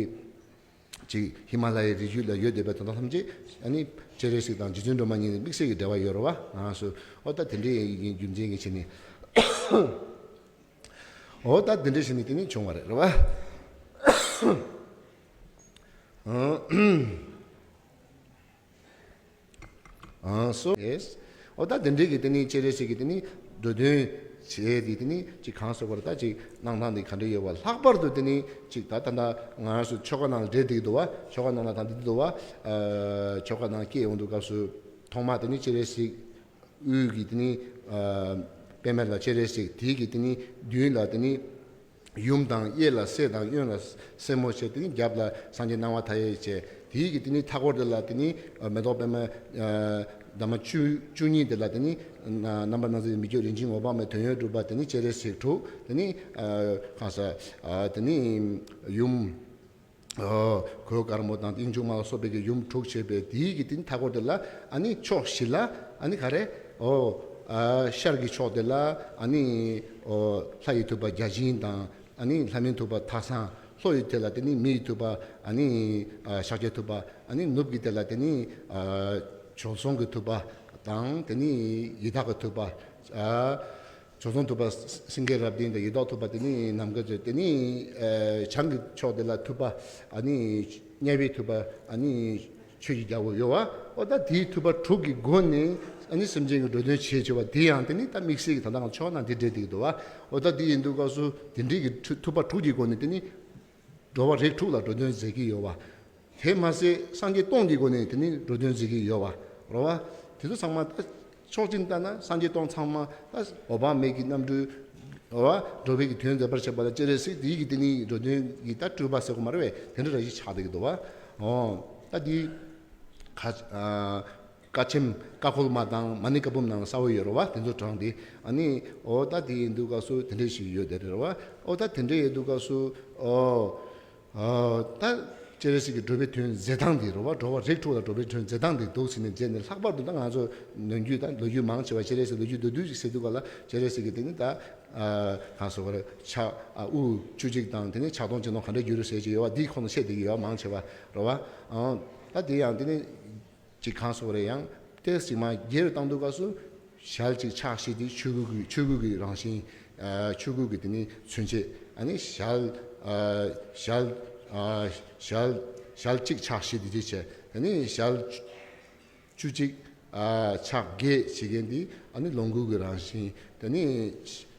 ཅིག་ཧི་མ་ལ་ཡའི་རི་རྒྱུད་ལ་ཡོད་བསྡད་པའི་དོན་དག་ཐམས་ཅད་ཨ་ནི་སྤྱན་རས་གཟིགས་དང་རྗེ་བཙུན་སྒྲོལ་མ་གཉིས་ནི་དམིགས་བསལ་གྱི་འབྲེལ་བ་ཡོད་རེད་བ། ང་རང་ཚོ་ཨོ་ད་དེ་འདྲའི་ཡིན་རྒྱུ་མཚན་གྱི་ཕྱིར་ནི། ཨོ་ད་དེ་འདྲའི་ཕྱིར་ནི་དེ་ནི་བྱུང་བ་རེད་རེད་བ། ཨང་སོ། ཨོ་ད་དེ་འདྲའི་གི་དེ་ནི་སྤྱན་རས་གཟིགས་ཀྱི་དེ་ནི་འགྲོ་དོན་བྱེད་དེ་དེ་ནི་ཅིག་གང་ཟེར་བར་ད་ཅིག་གནང་སྟངས་དེ་ག་འདྲ་ཡོད་པ། ལྷག་པར་དུ་དེ་ནི་ཅིག་ད་ད་ད་ང་རང་ཚོ་ཆོ་ག་ནང་ལ་འདྲེས་བསྡད་འདུག་བ། ཆོ་ག་ནང་ལ་ད་འདི་འདུག་བ། ཨ་ཆོ་ག་ནང་སྐྱེས་ཡོང་དུས་སྐབས་སུ་ཐོག་མ་དེ་ནི་སྤྱན་རས་གཟིགས་དབུས་ཀྱི་དེ་ནི་ཨ་པདྨ་ལ་སྤྱན་རས་གཟིགས། དེའི་གི་དེ་ནི་མདུན་ལ་དེ་ནི། ཡུམ་དང་གཡས་ལ་སྲས་དང་གཡོན་ལ་སྲས་མོ་བྱས། དེ་ནི་རྒྱབ་ལ་སངས་རྒྱས་སྣང་བ་མཐའ་ཡས་བྱས། དེའི་གི་དེ་ནི་མཐའ་སྐོར་དེ་ལ་དེ་ནི་མེ་ཏོག་པདྨ་འདབ་མ་བཅུ་བཅུ་གཉིས་དེ་ལ་དེ་ནི་རྣམ་པར་སྣང་མཛད་མི་བསྐྱོད་རིན་ཆེན་འོད་དཔག་མེད་དོན་ཡོད་གྲུབ་པ། དེ་ནི་སྤྱན་རས་གཟིགས་དྲུག། དེ་ནི་གང་ཟག་དེ་ནི་ཡུམ། ཨོ། གོས་དཀར་མོ་དང་དབྱིངས་ཕྱུག་མ་ལ་སོགས་པའི་གི་ཡུམ་དྲུག་བྱས་པའི་དེའི་གི་དེ་ནི་མཐའ་སྐོར་དེ་ལ་ཨ་ནི་ཕྱོགས་བཞི་ལ་ཨ་ནི་ག་རེ། ཨོ། ཨ་ཤར་གྱི་ཕྱོགས་དེ་ལ་ཨ་ནི་ཨོ་ལྷ་ཡི་ཐུབ་པ་བརྒྱ་བྱིན་དང་ཨ་ནི་ལྷ་མིན་ཐུབ་པ་ཐགས་བཟང་། ལྷོ་ཡི་དེ་ལ་དེ་ནི་མི་ཡི་ཐུབ་པ་ཨ་ནི་ཨ་ཤཱཀྱ་ཐུབ་པ། ཨ་ནི་ནུབ་ཀྱི་དེ་ལ་དེ་ནི་ཨ་བྱོལ་སོང་གི་ཐུབ་པ་དང་དེ་ནི་ཡི་དྭགས་ཀྱི་ཐུབ་པ། ཨ། བྱོལ་སོང་ཐུབ་པ་སེང་གེ་རབ་བརྟན་དང་ཡི་དྭགས་ཐུབ་པ་དེ་ནི་ནམ་མཁའ་ཅན། དེ་ནི་ཨ་བྱང་གི་ཕྱོགས་དེ་ལ་ཐུབ་པ་ཨ་ནི་དམྱལ་བའི་ཐུབ་པ་ཨ་ནི་ཆོས་ཀྱི་རྒྱལ་པོ་ཡོད་བ། ཨོ་ད་དེའི་ཐུབ་པ་དྲུག་གི་སྒོ་ནས་ཨ་ནི་སེམས་ཅན་གྱི་འགྲོ་དོན་བྱེད་བྱེད་པ་དེ་ཡང་དེ་ནི་ད་དམིགས་བསལ་གྱི་ད་ལྟ་ང་ཆོ་ན་འདི་འདྲས་འདུག་གི་འདུག་བ། ཨོ་ད་དེ་ཡིན་དུས་སྐབས་སུ་དེ་འདྲས་ཀྱི་ཐུ་ཐུབ་པ་དྲུག་གི་སྒོ་ནས་དེ་ནི་འགྲོ་བ་རིགས་དྲུག་ལ་འགྲོ་དོན་མཛད་ཀྱི་ཡོད་བ། དེ་མ་ཟད་སངས་རྒྱས་སྟོང་གི་སྒོ་ནས་དེ་ནི་འགྲོ་དོན་མཛད་ཀྱི་ཡོད་བ་རེད་བ། དེ་ཚོ་ཚང་མ་ད་ཕྱོགས་གཅིག་ནས་ལྟ་ན་སངས་རྒྱས་སྟོང་ཚང་མ་ད་འོད་དཔག་མེད་ཀྱི་རྣམ་སྤྲུལ་རེད་བ། འགྲོ་བའི་གི་དོན་མཛད་པར་བྱེད་པ་ལ་སྤྱན་རས་གཟིགས་དེའི་གི་དེ་ནི་འགྲོ་དོན་གྱི་ད་སྤྲུལ་པ་ཟེར་དགོས་མ་རེད་བས། དེ་འདྲ་ར་ཞིག་ཆགས་བསྡད་ཀྱི་འདུག་བ། ཨོ་ད་དེ་ཁ་ཨ། བཀའ་ཆེམས་བཀའ་འཁོར་མ་དང་མ་ཎི་བཀའ་འབུམ་ནང་གསལ་བོ་ཡོད་རེད་བ། དེ་ཚོ་དྲངས་ཏེ་ཨ་ནི་ཨོ་ད་དེ་ཡིན་དུས་སྐབས་སུ་དེ་འདྲས་ཞིག་ཡོད་དེ་རེད་བ། ཨོ་ད་དེ་འདྲས་ཡོད་དུས་སྐབས་སུ་ཨོ་ཨ་ད་སྤྱན་རས་གཟིགས་ཀྱི་འགྲོ་བའི་དོན་མཛད་སྟངས་དེ་རེད་བ། འགྲོ་བ་རིགས་དྲུག་ལ་འགྲོ་བའི་དོན་མཛད་སྟངས་དེ་འདུག་ཟེར་ནས་མཛད་ནས། ལྷག་པར་དུ་ད་ང་ཚོ་ནམ་རྒྱུན་ད་ལོ་རྒྱུས་མང་ཆེ་བ་སྤྱན་རས་གཟིགས་ལོ་རྒྱུས་མདོར་བསྡུས་ཤིག་ཟེར་དུས་ག་ལ་སྤྱན་རས་གཟིགས་ཀྱི་དེ་ནི་ད་ཨ་གང་ཟེར་བ་རེད། ཕྱག་ཨ་དབུ་བཅུ་གཅིག་དང་དེ་ནི་ཕྱག་སྟོང་སྤྱི་སྟོང་ག་འདྲ་འགྱུར་ཟེར་གྱི་ཡོད་བ། འདིའི་ཁོངས་ནས་བཤད་བསྡད་ཀྱི་ཡོད་བ་མང་ཆེ་བ་རེད་བ། ཨང་ད་དེ་ཡང་དེ་ནི། ཅིག་གང་ཟེར་བ་རེད། ཡང་ཏོག་ཙམ་མར་རྒྱས་རུ་བཏང་དུས་སྐབས་སུ་ཞལ་གཅིག་ཕྱག་བཞི་དེ་ཆོས་སྐུ་གི་ཆོས་སྐུ་གི་རང་བཞིན། ཨ་ཆོས་སྐུ་གི་དེ་ནི་མཚོན་བྱེད། ཨ་ནི་ཞལ་ཨ་ཞལ་ཨ་ཞལ་ཞལ་གཅིག་ཕྱག་བཞི་དེ་དེ་བྱས། དེ་ནི་ཞལ་ བཅུ་གཅིག་ཨ་ཕྱག་བརྒྱད་བྱེད་མཁན་འདི་ཨ་ནི་ལོངས་སྐུ་གི་རང་བཞིན། དེ་ནི་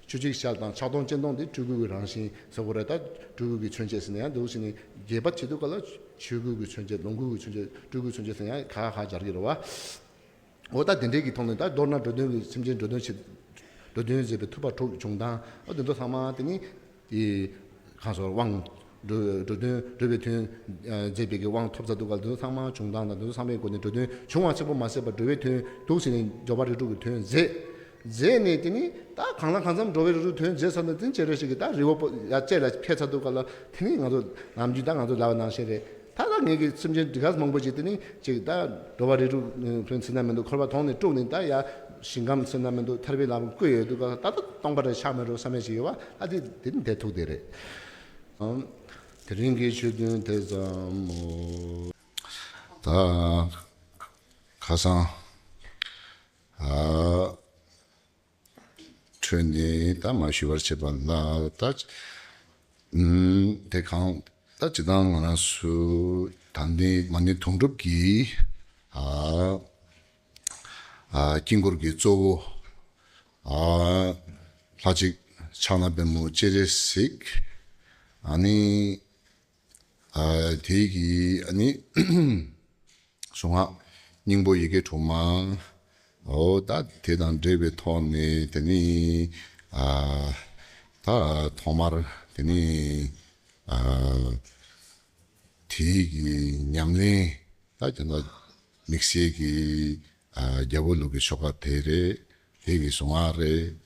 བཅུ་གཅིག་ཞལ་དང་ཕྱག་སྟོང་སྤྱན་སྟོང་འདི་སྤྲུལ་སྐུ་གི་རང་བཞིན་ཟེར་དགོས་རེད། ད་སྤྲུལ་སྐུ་གི་མཚོན་བྱེད་ཟེར་ན་ཡང་འདུག་ཟེར་ནས་རྒྱས་པ་བྱེད་དུས་སྐབས་ལ་ཆོས་སྐུ་གི་མཚོན་བྱེད། ལོངས་སྐུ་གི་མཚོན་བྱེད། སྤྲུལ་སྐུའི་མཚོན་བྱེད་ཟེར་ན་ཡང་ཁ་ཁ་སྦྱར་གྱི་རེད་བ། འོ་ད་དེ་འདྲའི་གི་ཐོག་ནས་ད་མདོར་ན་འགྲོ་དོན་གྱི་སེམས་ཅན་འགྲོ་དོན་བྱེད། འགྲོ་དོན་མཛད་པའི་ཐུབ་པ་དྲུག་བྱུང་སྟངས། འོ་དེ་ཚོ་ཚང་མ་དེ་ནི་དེ་གང་སོགས་དབང་འགྲོ་འགྲོ་དོན་འགྲོ་བའི་དོན་མཛད་པའི་གི་དབང་ཐོབ་ཚར་དུས་སྐབས་དེ་ཚོ་ཚང་མ་བྱུང་སྟངས་དང་དེ་ཚོ་ཚང་མའི་སྒོ་ནས་འགྲོ་དོན་བྱུང་བ་གཅིག་པོ་མ་ཟད་པར་འགྲོ་བའི་དོན་འདུག་ཟེར་ནས་འགྲོ་བ་རིགས་དྲུག་གི་དོན་མཛད། མཛད་ནས་དེ་ནི་ད་གང་ལ་གང་འཚམ་འགྲོ་བའི་རིགས་དྲུག་དོན་མཛད་ཚར་ནས་དེ་ནི་སྤྱན་རས་གཟིགས་ཀྱིས་ད་རི་བོ་ཡར་ལྕེ་ལ་ཕེབས་ཚར་དུས་སྐབས་ལ་དེ་ནི་ང་ཚོ་ནམ་རྒྱུན་ད་ང་ཚོ་ལབ་པ་ནང་བཞིན་རེད། ད་ལྟ་ངེད་ཀྱི་སེམས་ཅན་འདི་ག་མང་པོ་ཅིག་དེ་ནི་ཅིག་ད་འགྲོ་བ་རིགས་དྲུག་ཕན་ཚུན་ན་མི་འདུག་འཁོར་བ་དོང་ནས་དཀྲུགས་ནས་ད་ཡ་ཞིང་ཁམས་ཚུན་ན་མི་འདུག་ཐར་པའི་ལམ་བཀོད་ཡོད་འདུག་ད་ལྟ་སྟོང་པ་རེ་ཆགས་མེད་འགྲོ་བསམ་ཡས་ཅིག་ཡོད་བ། ཨ་དེ་དེ་ནི་དེ་ཐུག་དེ་རེད། ཨང་། དེ་རིང་གི་ཆོས་ཐུན་དེ་ཙམ་མོ། ད་ཁ་སང་ཨ། འཕྲོས་ནས་ད་མ་ཞུ་བར་བྱེད་པ་ལ་ད། ཨུམ། དེ་གང་ད་སྤྱིར་བཏང་ང་རང་ཚོ་ད་ནི་མ་ཎི་དུང་སྒྲུབ་ཀྱི་ཨ་ཨ་དཀྱིལ་འཁོར་གྱི་གཙོ་བོ་ཨ་ལྷ་གཅིག་ཕྱག་ན་པདྨོ་སྤྱན་རས་གཟིགས། ཨ་ནི་ཨ་དེ་གི་ཨ་ནི་གཟུངས་སྔགས་སྙིང་པོ་ཡི་གེ་དྲུག་མ། འོ་ད་དེ་དང་འབྲེལ་བའི་ཐོག་ནས་དེ་ནི་ཨ་ད་ཐོག་མར་དེ་ནི་ཨ་དེ་གི་ཉམས་ལེན་ད་ཀྱང་ད་དམིགས་བསལ་གྱི་ཨ་རྒྱལ་པོ་ལུགས་ཀྱི་ཆོ་ག་དེ་རེད། དེ་གི་གཟུངས་སྔགས་རེད།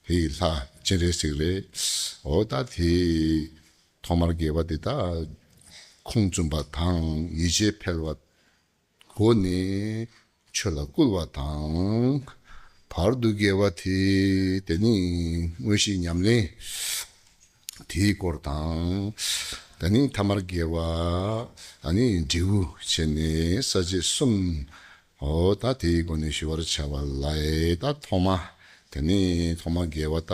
དེ་གི་ལྷ་སྤྱན་རས་གཟིགས་རེད། འོ་ད་དེ་ཐོག་མར་དགེ་བ་དེ་དག་ཁུངས་བཙུན་པ་དང་ཡིད་ཆེས་འཕེལ་བ་སྒོ་ནས་ཆོས་ལ་བསྐུལ་བ་དང་། བར་དུ་དགེ་བ་དེ་དེ་ནི་དངོས་གཞི་ཉམས་ལེན་དེའི་སྐོར་དང་། དེ་ནི་ཐ་མར་དགེ་བ་ཨ་ནི་འབྲས་བུ་བྱས་ནས་ས་བཅད་གསུམ། འོ་ད་དེའི་སྒོ་ནས་ཞུ་བར་བྱ་བ་ལ་ད་ཐོག་མ། དེ་ནི་ཐོག་མ་དགེ་བ་ད།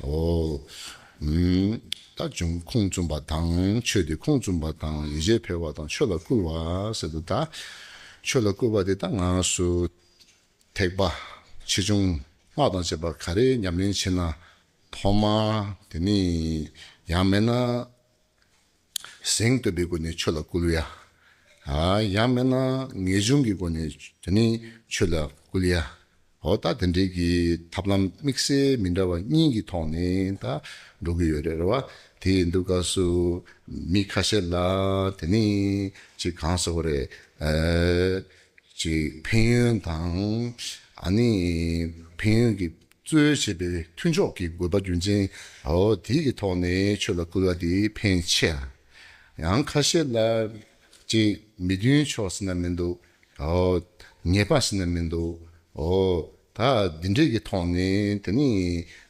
འོ། ཨུམ། ད་བྱུང་ཁུངས་བཙུན་པ་དང་ཆོས་དེ་ཁུངས་བཙུན་པ་དང་ཡིད་ཆེས་འཕེལ་བ་དང་ཆོས་ལ་བསྐུལ་བ་ཟེར་དུས་ད། ཆོས་ལ་བསྐུལ་བ་དེ་ད་ང་ཚོ་ཐེག་པ་ཆེ་ཆུང་སྔགས་དང་བཅས་པ་ག་རེ་ཉམས་ལེན་བྱེད་ན་ཐོག་མ་དེ་ནི་ཡང་མིན་ན། གཟེངས་བསྟོད་པའི་སྒོ་ནས་ཆོས་ལ་བསྐུལ་ཡ། ཨ་ཡང་མིན་ན་ངེས་འབྱུང་གི་སྒོ་ནས་དེ་ནི་ཆོས་ལ་བསྐུལ་ཡ། འོ་ད་དེ་འདྲའི་གི་ཐབས་ལམ་དམིགས་བསལ་མི་འདྲ་བ་གཉིས་ཀྱི་ཐོག་ནས་ད་འགྲོ་གི་ཡོད་རེད། རེད་བ། དེ་ཡིན་དུས་སྐབས་སུ་མི་ཁ་ཤས་ལ་དེ་ནི་ཅིག་གང་ཟེར་དགོས་རེད། ཨ་ཅིག་ཕན་ཡོན་དང་ཨ་ནི་ཕན་ཡོན་གྱི་གཙོས་བྱས་པའི་མཐུན་ཕྱོགས་ཀྱི་དགོས་པ་རྒྱུ་མཚན། འོ་དེ་གི་ཐོག་ནས་ཆོས་ལ་བསྐུལ་བ་དེ་ཕན་ཆེ། ཡང་ཁ་ཤས་ལ་ཅིག་མི་མཐུན་ཕྱོགས་ཟེར་ན་མི་འདུག་འོ་ཉེས་པ་ཟེར་ན་མི་འདུག་འོ་ད་འདི་འདྲས་ཀྱི་ཐོག་ནས་དེ་ནི་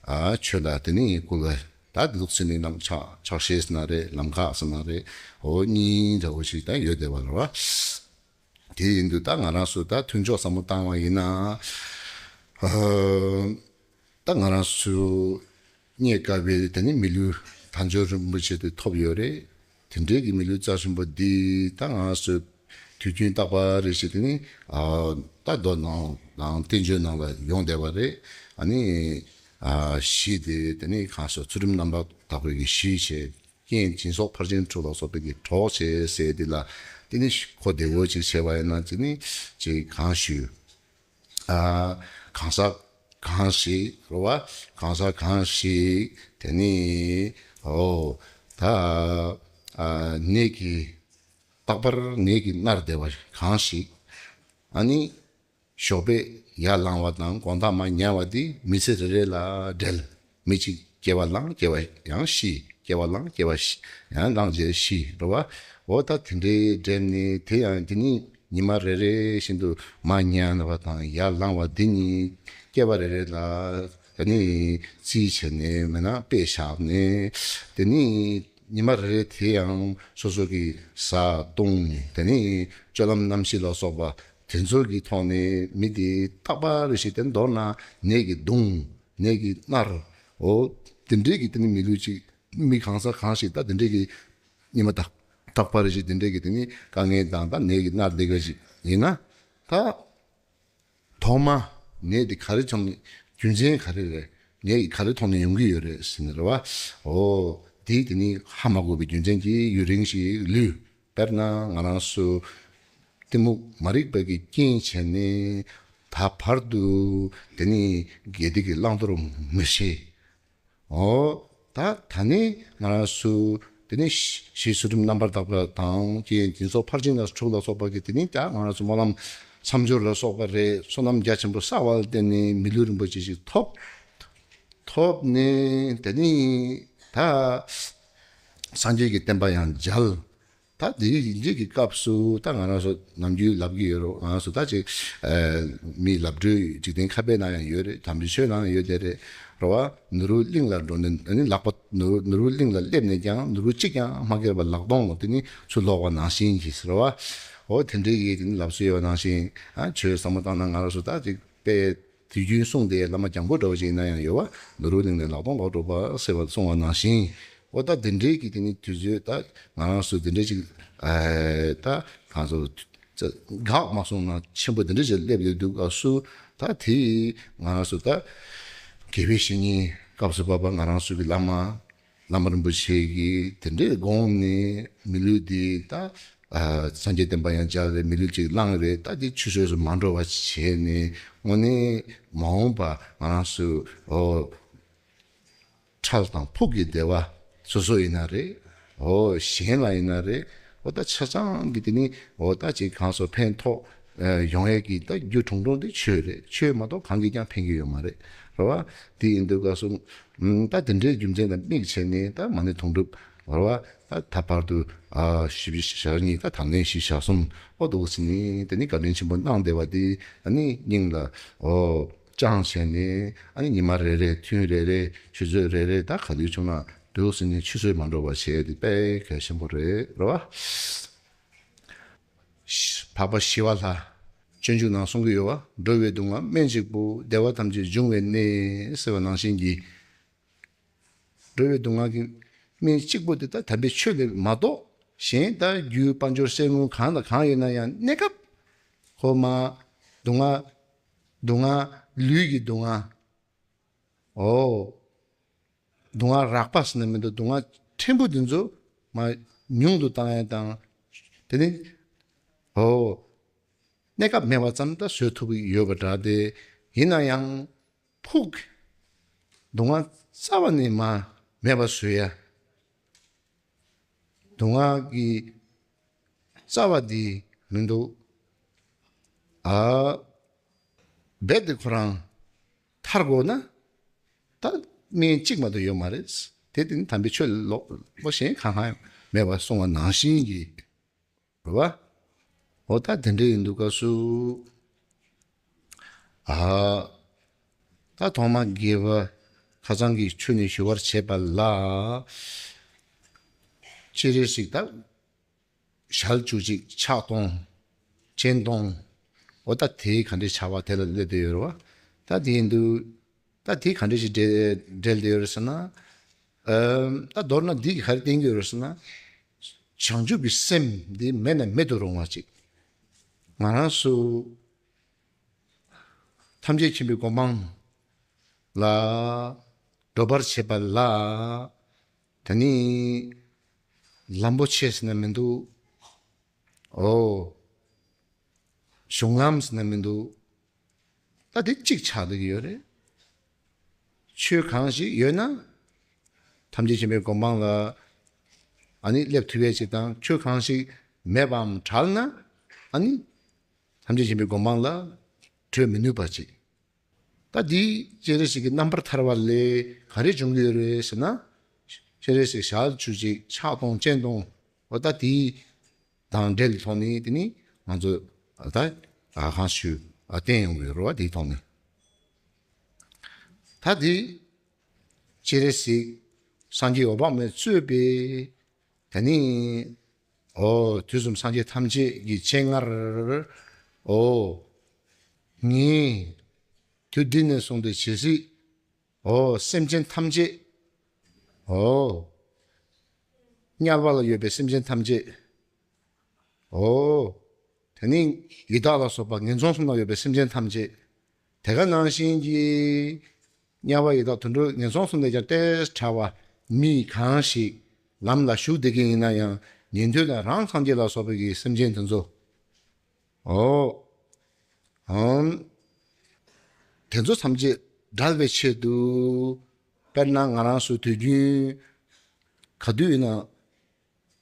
ཨ་ཆོས་ལ་དེ་ནི་བསྐུལ་བ་ད་ལུགས་སྲོལ་ནི་ལམ་ཕྱག་ཕྱག་བཞེས་ཟེར་ན་རེད། ལམ་ཁ་ཟེར་ན་རེད། འོ་གཉིས་འདྲ་བོ་ཞིག་ད་ཡོད་བསྡད་པ་རེད་བ། དེ་ཡིན་དུས་ད་ང་རང་ཚོ་ད་མཐུན་ཕྱོགས་བསམ་བློ་བཏང་བ་ཡིན་ན། ཨ་ད་ང་རང་ཚོ་རྙེད་དཀའ་བའི་དེ་ནི་མི་ལུས་དལ་འབྱོར་རིན་པོ་ཆེ་དེ་ཐོབ་ཡོད་རེད། དེ་འདྲའི་གི་མི་ལུས་རྩ་ཆེན་པོ་འདི་ད་ང་ཚོ་དུས་རྒྱུན་རྟག་པར་རེ་ཞིག་དེ་ནི་ཨ་ད་མདོ་ནང་དང་བསྟན་བཅོས་ནང་ལ་ཡོང་བསྡད་པ་རེད། ཨ་ནི་ཨ་གཞི་དེ་དེ་ནི་གང་ཟེར་ཚུལ་ཁྲིམས་རྣམ་པར་དག་པའི་གི་གཞི་བྱས། རྐྱེན་སྦྱིན་སོགས་ཕར་ཕྱིན་དྲུག་ལ་སོགས་པའི་གི་གྲོགས་བྱེད་ཟེར་འདི་ལ་དེ་ནི་གོ་བདེ་བོ་ཅིག་བྱས་པ་ཡིན་ན་དེ་ནི་ཅིག་གང་ཞུ། ཨ་གང་ཟག་གང་ཞིག་རེད་བ། གང་ཟག་གང་ཞིག་དེ་ནི་འོ་ད་ཨ་ནད་ཀྱིས་རྟག་པར་ནད་ཀྱིས་མནར་བསྡད་པ་གང་ཞིག་ཨ་ནི། ཞོགས་པས་ཡར་ལངས་པ་དང་དགོང་དག་མར་ཉལ་བ་འདི་མི་ཚེ་རེ་རེ་ལ་འབྲེལ། མི་གཅིག་སྐྱེ་བ་བླངས་སྐྱེ་བ་ཡང་ཤི། སྐྱེ་བ་བླངས་སྐྱེ་བ་ཤི། ཡང་བླངས་རྗེས་ཤི་རེད་བ། འོ་ད་དེ་འདྲའི་འབྲེལ་ནི་དེ་ཡང་དེ་ནི་ཉི་མ་རེ་རེ་བཞིན་དུ་མར་ཉལ་བ་དང་ཡར་ལངས་པ་འདི་གཉིས་སྐྱེ་བ་རེ་རེ་ལ་ཨ་ནི་རྩིས་བྱས་ནས་མེད་ན་དཔེ་བཞག་ནས་དེ་ནི་ཉི་མ་རེ་རེ་དེ་ཡང་སོ་སོ་གི་བཟའ་བཏུང་དེ་ནི་སྤྱོད་ལམ་རྣམ་བཞི་ལ་སོགས་པ། དེ་ཚོ་གི་ཐོག་ནས་མི་དེ་རྟག་པར་རེ་ཞིག་དེ་མདོར་ན་ནད་ཀྱིས་གདུང་། ནད་ཀྱིས་མནར། འོ་དེ་འདྲས་ཀྱི་དེ་ནི་མི་ལུས་ཅིག་མི་གང་ཟག་གང་ཞིག་ད་དེ་འདྲས་ཀྱི་ཉི་མ་རྟག་རྟག་པར་རེ་ཞིག་དེ་འདྲས་ཀྱི་དེ་ནི་དཀའ་ངལ་དང་ད་ནད་ཀྱིས་མནར་བསྡད་པ་ཞིག་ཡིན་ན། ད་ཐོག་མ་ནད་འདི་ག་རེ་བྱུང་ནས་རྒྱུ་མཚན་ག་རེ་རེད། ནད་ག་རེ་ཐོག་ནས་ཡོང་གི་ཡོད་རེད་ཟེར་ནས་རེད་བ། འོ་དེ་དེ་ནི་ཧ་མ་གོ་བའི་རྒྱུ་མཚན་གྱིས་ཡུན་རིང་ཞིག་ལུས། དཔེར་ན་ང་རང་ཚོ་གཏི་མུག་མ་རིག་པ་གི་རྐྱེན་བྱས་ནས་ད་བར་དུ་དེ་ནི་དགེ་སྡིག་གི་བླང་དོར་མི་ཤེས། འོ། ད་ད་ནི་ང་རང་ཚོ་དེ་ནི་ཞི་ཞི་ཚུལ་ཁྲིམས་རྣམ་པར་དག་པ་དང་། རྐྱེན་འདི་ཚོ་ཕར་ཕྱིན་ལ་འཁྲུག་ལ་སོགས་པ་གི་དེ་ནི་ད་ང་རང་ཚོ་སྨོན་ལམ་མཚམས་སྦྱོར་ལ་སོགས་པ་རེད། བསོད་ནམས་རྒྱ་ཆེན་པོ་བསགས་པ་ལ་བརྟེན་ནས་མི་ལུས་རིན་པོ་ཆེ་ཞིག་ཐོབ། ཐོབ་ནས་དེ་ནི་ད་སངས་རྒྱས་ཀྱི་བསྟན་པ་ཡང་མཇལ། ད་དེའི་རྗེས་ཀྱི་སྐབས་སུ་ད་ང་རང་ཚོ་ནམ་རྒྱུན་ལབ་ཀྱི་ཡོད་རེད། ང་རང་ཚོ་ད་ཅིག་ཨ་མི་ལབ་འགྲོའི་འཇིག་རྟེན་ཁ་དཔེ་ནང་ཡང་ཡོད་རེད། དམ་པའི་ཆོས་ནང་ཡང་ཡོད་དེ་རེད། རེད་བ། ནོར་བུ་གླིང་ལ་འགྲོ་ནས་ཨ་ནི་ལག་པ་ནོར་བུ་ནོར་བུ་གླིང་ལ་སླེབས་ནས་ཀྱང་ནོར་བུ་གཅིག་ཀྱང་མ་སྐྱེས་པར་ལག་སྟོང་ལ་དེ་ནི་ཚུར་ལོག་པ་ནང་བཞིན་གྱིས་རེད་བ། འོ་དེ་འདྲའི་གི་དེ་ནི་ལབ་སྲོལ་ཡོད་པ་ནང་བཞིན། ཨ་ཆོས་བསམ་བློ་བཏང་ན་ང་རང་ཚོ་ད་ཅིག་དཔེ་དུས་རྒྱུན་གསུངས་ཏེ་བླ་མ་རྒྱང་པོ་འདྲ་བོ་ཅིག་ཡིན་ན་ཡང་ཡོད་བ། ནོར་བུ་གླིང་ནས་ལག་སྟོང་ལོག་འགྲོ་བ་ཟེར་བ་གསུངས་པ་ནང་བཞིན། འོ་ད་དེ་འདྲའི་གི་དེ་ནི་དུས་ཚོད་ད་ང་རང་ཚོ་དེ་འདྲའི་ཅིག་ཨ་ད་གང་ཚོ་དགག་མ་སོང་ན་ཆེན་པོ་དེ་འདྲའི་ཅིག་སླེབས་ཡོད་འདུག་ག་སུ་ད་དེ་ང་རང་ཚོ་ད་དགེ་བའི་བཤེས་གཉེན་སྐབས་སུ་བབ་པ་ང་རང་ཚོ་གི་བླ་མ་བླ་མ་རིན་པོ་ཆེ་གིས་དེ་འདྲའི་དགོངས་ནས་མི་ལུས་འདི་ད་ཨ་སངས་རྒྱས་བསྟན་པ་ཡང་མཇལ་རེད། མི་ལུས་ཅིག་བླངས་རེད། ད་འདི་ཆུད་ཟོས་སུ་མ་འགྲོ་བ་བྱས་ནས་དངོས་གནས་མ་འོངས་པ་ང་རང་ཚོ་འོ་ཁྲལ་དང་ཕུགས་ཀྱི་བདེ་བ་སོ་སོ་ཡིན་ན་རེད། འོ་གཞན་ལ་ཡིན་ན་རེད། འོ་ད་ཆ་ཚང་གི་དེ་ནི་འོ་ད་ཅིག་གང་སོ་ཕན་ཐོགས་ཡོང་ཡས་ཀྱི་ད་རྒྱུ་ཁྲུང་ཁྲུང་དེ་ཆོས་རེད། ཆོས་མ་གཏོགས་གང་གིས་ཀྱང་ཕན་གྱི་ཡོད་མ་རེད། རེད་བ། དེ་ཡིན་དུས་ག་སོ་ད་དེ་འདྲའི་རྒྱུ་མཚན་དང་དམིགས་བྱས་ནས་ད་མ་ཎི་དུང་སྒྲུབ། རེད་བ། ད་ད་བར་དུ་ཨ་བཞི་བཅུ་ཞེ་གཉིས། ད་དང་ལེན་བཞི་ཞེ་གསུམ། འོ་འདུག་ཟེར་ནས་དེ་ནི་བཀའ་དྲིན་ཆེན་པོ་གནང་བསྡད་པ་དེ་ཨ་ནི་སྙིང་ལ་འོ་བཅངས་བྱས་ནས་ཨ་ནི་ཉི་མ་རེ་རེ་ཐུན་རེ་རེ་ཆུ་ཚོད་རེ་རེ་ད་ག་དུས་བྱུང་ན་འདུག་ཟེར་ནས་ཆུད་ཟོས་མ་འགྲོ་བ་བྱས་ཏེ་དཔེ་གལ་ཆེན་པོ་རེད། རེད་བ། འཕགས་པ་ཞི་བ་ལྷ་སྤྱོད་འཇུག་ནང་གསུང་གི་ཡོད་བ། འགྲོ་བའི་སྡུག་བསྔལ་སྨན་གཅིག་པུ། བདེ་བ་ཐམས་ཅད་འབྱུང་བའི་གནས། ཟེར་བ་ནང་བཞིན་གྱི། འགྲོ་བའི་སྡུག་བསྔལ་གྱི་སྨན་གཅིག་པུ་དེ་ད་དམ་པའི་ཆོས་ལས་མ་གཏོགས་གཞན་ད་རྒྱུ་དཔལ་འབྱོར་གསེར་དངུལ་གང་དང་གང་ཡོད་ན་ཡང་གནས་སྐབས་ཁོ་མ་སྡུག་བསྔལ་སྡུག་བསྔལ་ལུས་ཀྱི་སྡུག་བསྔལ། འོ། སྡུག་བསྔལ་རགས་པ་ཟེར་ན་མི་འདུག་སྡུག་བསྔལ་ཕྲན་བུ་དེ་ཚོ་མ་ཉུང་དུ་བཏང་ཡ་དང་། དེ་ནི་འོ་གནས་སྐབས་མེད་པ་ཙམ་ད་བཟོད་ཐུབ་ཀྱི་ཡོད་པ་འདྲ་སྟེ། ཡིན་ན་ཡང་ཕུགས་སྡུག་བསྔལ་རྩ་བ་ནས་མ་མེད་པ་བཟོ་ཡ། སྡུག་བསྔལ་གྱི་རྩ་བ་འདི་མི་འདུག་ཨ། རྦད་དེ་ཁོ་རང་ཐར་དགོས་ན་ད་སྨན་གཅིག་མ་གཏོགས་ཡོད་མ་རེད། དེ་དེ་ནི་དམ་པའི་ཆོས་ལོག་པ་གཞན་གང་གང་མེད་པར་གསུངས་པ་ནང་བཞིན་གྱི། རེད་བ། འོ་ད་དེ་འདྲ་ཡིན་དུས་སྐབས་སུ། ཨ། ད་ཐོག་མ་དགེ་བ་ཁ་སང་གི་ཆོས་ནས་ཞུ་བར་བྱེད་པ་ལ། སྤྱན་རས་གཟིགས་ད་ཞལ་བཅུ་གཅིག་ཕྱག་སྟོང་། སྤྱན་སྟོང་། འོ་ད་དེ་ག་འདྲའི་བྱ་བ་དེ་ལ་སླེབས་བསྡད་ཡོད་རེད་བ། ད་དེ་ཡིན་དུས། ད་དེ་ག་འདྲ་ཞིག་འགྲེལ་འགྲེལ་བསྡད་ཡོད་རེད་ཟེར་ན། ཨམ། ད་མདོར་ན་འདི་གིས་ག་རེ་བསྟན་གྱི་ཡོད་རེད་ཟེར་ན། བྱང་ཆུབ་ཀྱི་སེམས་འདི་མེད་ན་མེད་དུ་རུང་བ་ཅིག་ང་རང་ཚོ་ཐམས་ཅད་མཁྱེན་པའི་གོ་འཕང་ལ་འགྲོ་བར་བྱེད་པ་ལ། ད་ནི་ལམ་པོ་ཆེ་ཟེར་ན་མི་འདུག་འོ། གཞུང་ལམ་ཟེར་ན་མི་འདུག་ད་དེ་གཅིག་ཆགས་བསྡད་ཀྱི་ཡོད་རེད། ཆོས་གང་ཞིག་ཡོད་ན། ཐམས་ཅད་མཁྱེན་པའི་གོ་འཕང་ལ་ཨ་ནི་སླེབས་ཐུབ་ཡས་ཅིག་དང་། ཆོས་གང་ཞིག་མེད་པའམ་བྲལ་ན་ཨ་ནི་ཐམས་ཅད་མཁྱེན་པའི་གོ་འཕང་ལ་བགྲོད་མི་ནུས་པ་ཅིག་ད་འདི་སྤྱན་རས་གཟིགས་ཀྱི་རྣམ་པར་ཐར་པ་ལས་ག་རེ་འབྱུང་གི་ཡོད་རེད་ཟེར་ན། སྤྱན་རས་གཟིགས་ཞལ་བཅུ་གཅིག་ཕྱག་སྟོང་སྤྱན་སྟོང་། འོ་ད་དེ་དང་འབྲེལ་ཐོག་ནས་དེ་ནི་ང་ཚོ་ད་ཨ་གང་ཞུ་ཨ་བསྟན་ཡོང་གི་ཡོད་རེད་བ། དེའི་ཐོག་ནས་ད་དེ་སྤྱན་རས་གཟིགས་སངས་རྒྱས་འོད་དཔག་མེད་གཙོས་པའི་ད་ནི་འོ་དུས་གསུམ་སངས་རྒྱས་ཐམས་ཅད་ཀྱི་སྤྱན་སྔར། འོ་ངས་དུས་འདི་ནས་བཟུང་སྟེ་ཇི་སྲིད། འོ་སེམས་ཅན་ཐམས་ཅད། འོ་དམྱལ་བ་ལ་ཡོད་པའི་སེམས་ཅན་ཐམས་ཅད། འོ་ དེ་ནི་ཡི་དྭགས་ལ་སོགས་པ་ངན་སོང་གསུམ་ན་ཡོད་པའི་སེམས་ཅན་ཐམས་ཅད། དེ་ག་ནང་བཞིན་གྱི་དམྱལ་བ་ཡི་དྭགས་དུད་འགྲོ་ངན་སོང་གསུམ་ལས་ཀྱང་ཏོག་ཙམ་ཕྲ་བ་མི་གང་ཞིག་ལམ་ལ་ཞུགས་བསྡད་མཁན་ཡིན་ན་ཡང་ཉན་ཐོས་དང་རང་སངས་རྒྱས་ལ་སོགས་པའི་གི་སེམས་ཅན་དེ་ཚོ། ཨོ། ཨང་། དེ་ཚོ་ཐམས་ཅད་བསྒྲལ་བའི་ཆེད་དུ། དཔེར་ན་ང་རང་ཚོ་དུས་རྒྱུན་ག་དུས་ཡིན་ན་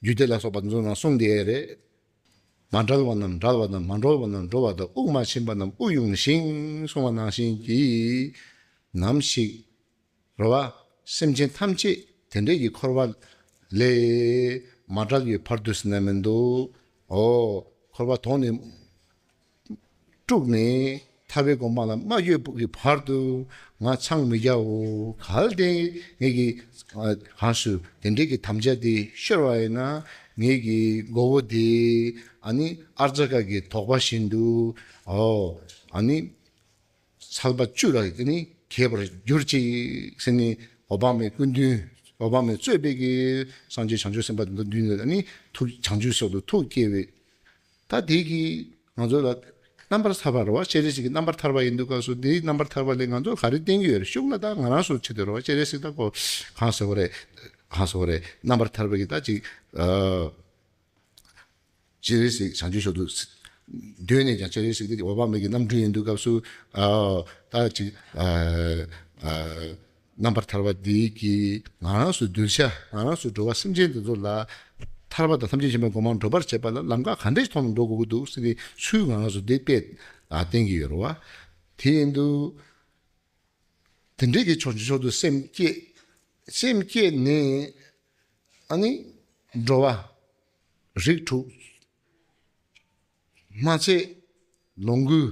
རྒྱུད་སྡེ་ལ་སོགས་པ་དེ་ཚོ་ནང་གསུངས་བསྡད་ཡས་རེད། མ་བསྒྲལ་བ་རྣམས་བསྒྲལ་བ་དང་། མ་གྲོལ་བ་རྣམས་གྲོལ་བ་དང་། དབུགས་མ་ཕྱིན་པ་རྣམས་དབུགས་དབྱུང་ཞིང་གསུངས་པ་ནང་བཞིན་གྱིས། ནམ་ཞིག་རེད་བ། སེམས་ཅན་ཐམས་ཅད་དེ་འདྲའི་གི་འཁོར་བ་ལས་མ་བསྒྲལ་བའི་བར་དུ་ཟེར་ན་མི་འདུག་ཨོ། འཁོར་བ་དོང་ནས་སྤྲུགས་ནས་ཐར་པའི་གོ་འཕང་ལ་མ་བསྐྱོད་པའི་བར་དུ་ང་འཚང་མི་རྒྱའོ། གལ་ཏེ་ངེད་ཀྱི་གང་སུ་དེ་འདྲའི་གི་དམ་བཅའ་དེ་ཤོར་བ་ཡིན་ན། ངེད་ཀྱི་མགོ་བོ་དེ་ཨ་ནི་ཨརྫ་ཀ་གི་དོག་པ་བཞིན་དུ། ཨོ། ཨ་ནི། ཚལ་པ་བཅུ་ལ་དེ་ནི་གས་པར་གྱུར་ཅིག་ཟེར་ནས། འོད་དཔག་མེད་སྐུ་མདུན། འོད་དཔག་མེད་གཙོས་པའི་གི་སངས་རྒྱས་བྱང་ཆུབ་སེམས་དཔའ་དེ་ཚོ་མདུན་ལ་ནི་ཐུགས་བྱང་ཆུབ་མཆོག་ཏུ་ཐུགས་བསྐྱེད་པའི། ད་དེ་གི་ང་ཚོ་ལ་རྣམ་པར་ཐར་པ་རེད་བ། སྤྱན་རས་གཟིགས་ཀྱི་རྣམ་པར་ཐར་པ་ཡིན་དུས་སྐབས་སུ། དེའི་རྣམ་པར་ཐར་པ་ལས་ང་ཚོ་ག་རེ་བསྟན་གྱི་ཡོད་རེད། ཤུགས་ལ་ད་ང་རང་ཚོ་ཆེད་དུ་རེད་བ། སྤྱན་རས་གཟིགས་ད་ཁོ་གང་ཟེར་བ་རེད། གང་ཟེར་བ་རེད། རྣམ་པར་ཐར་པ་གི་ད་ཅིག་ཨ། སྤྱན་རས་གཟིགས་བྱང་ཆུབ་མཆོག་ཏུ་གདོད་ནས་ཀྱང་སྤྱན་རས་གཟིགས་དེ་འོད་དཔག་མེད་ཀྱི་རྣམ་འཕྲུལ་ཡིན་དུས་སྐབས་སུ། ཨ། ད་ཅིག་ཨ། ཨ། རྣམ་པར་ཐར་པ་འདི་གིས་ང་རང་ཚོའི་གདུལ་བྱ། ང་རང་ཚོའི་འགྲོ་བ་སེམས་ཅན་དེ་ཚོ་ལ་ཐར་པ་དང་ཐམས་ཅད་མཁྱེན་པའི་གོ་འཕང་འགྲུབ་པར་བྱེད་པ་ལ་ལམ་ཁ་ག་འདྲའི་ཐོག་ནས་འགྲོ་དགོས་ཀྱི་འདུག་ཟེར་ནས་ཚུལ་ང་རང་ཚོ་འདི་དཔེ་ཨ་བསྟན་གྱི་ཡོད་རེད་བ། དེ་ཡིན་དུས། དེ་འདྲའི་གི་བྱང་ཆུབ་མཆོག་ཏུ་སེམས་བསྐྱེད། སེམས་བསྐྱེད་ནས་ཨ་ནི་འགྲོ་བ་རིགས་དྲུག་མ་ཚད། ལོངས་སྐུ།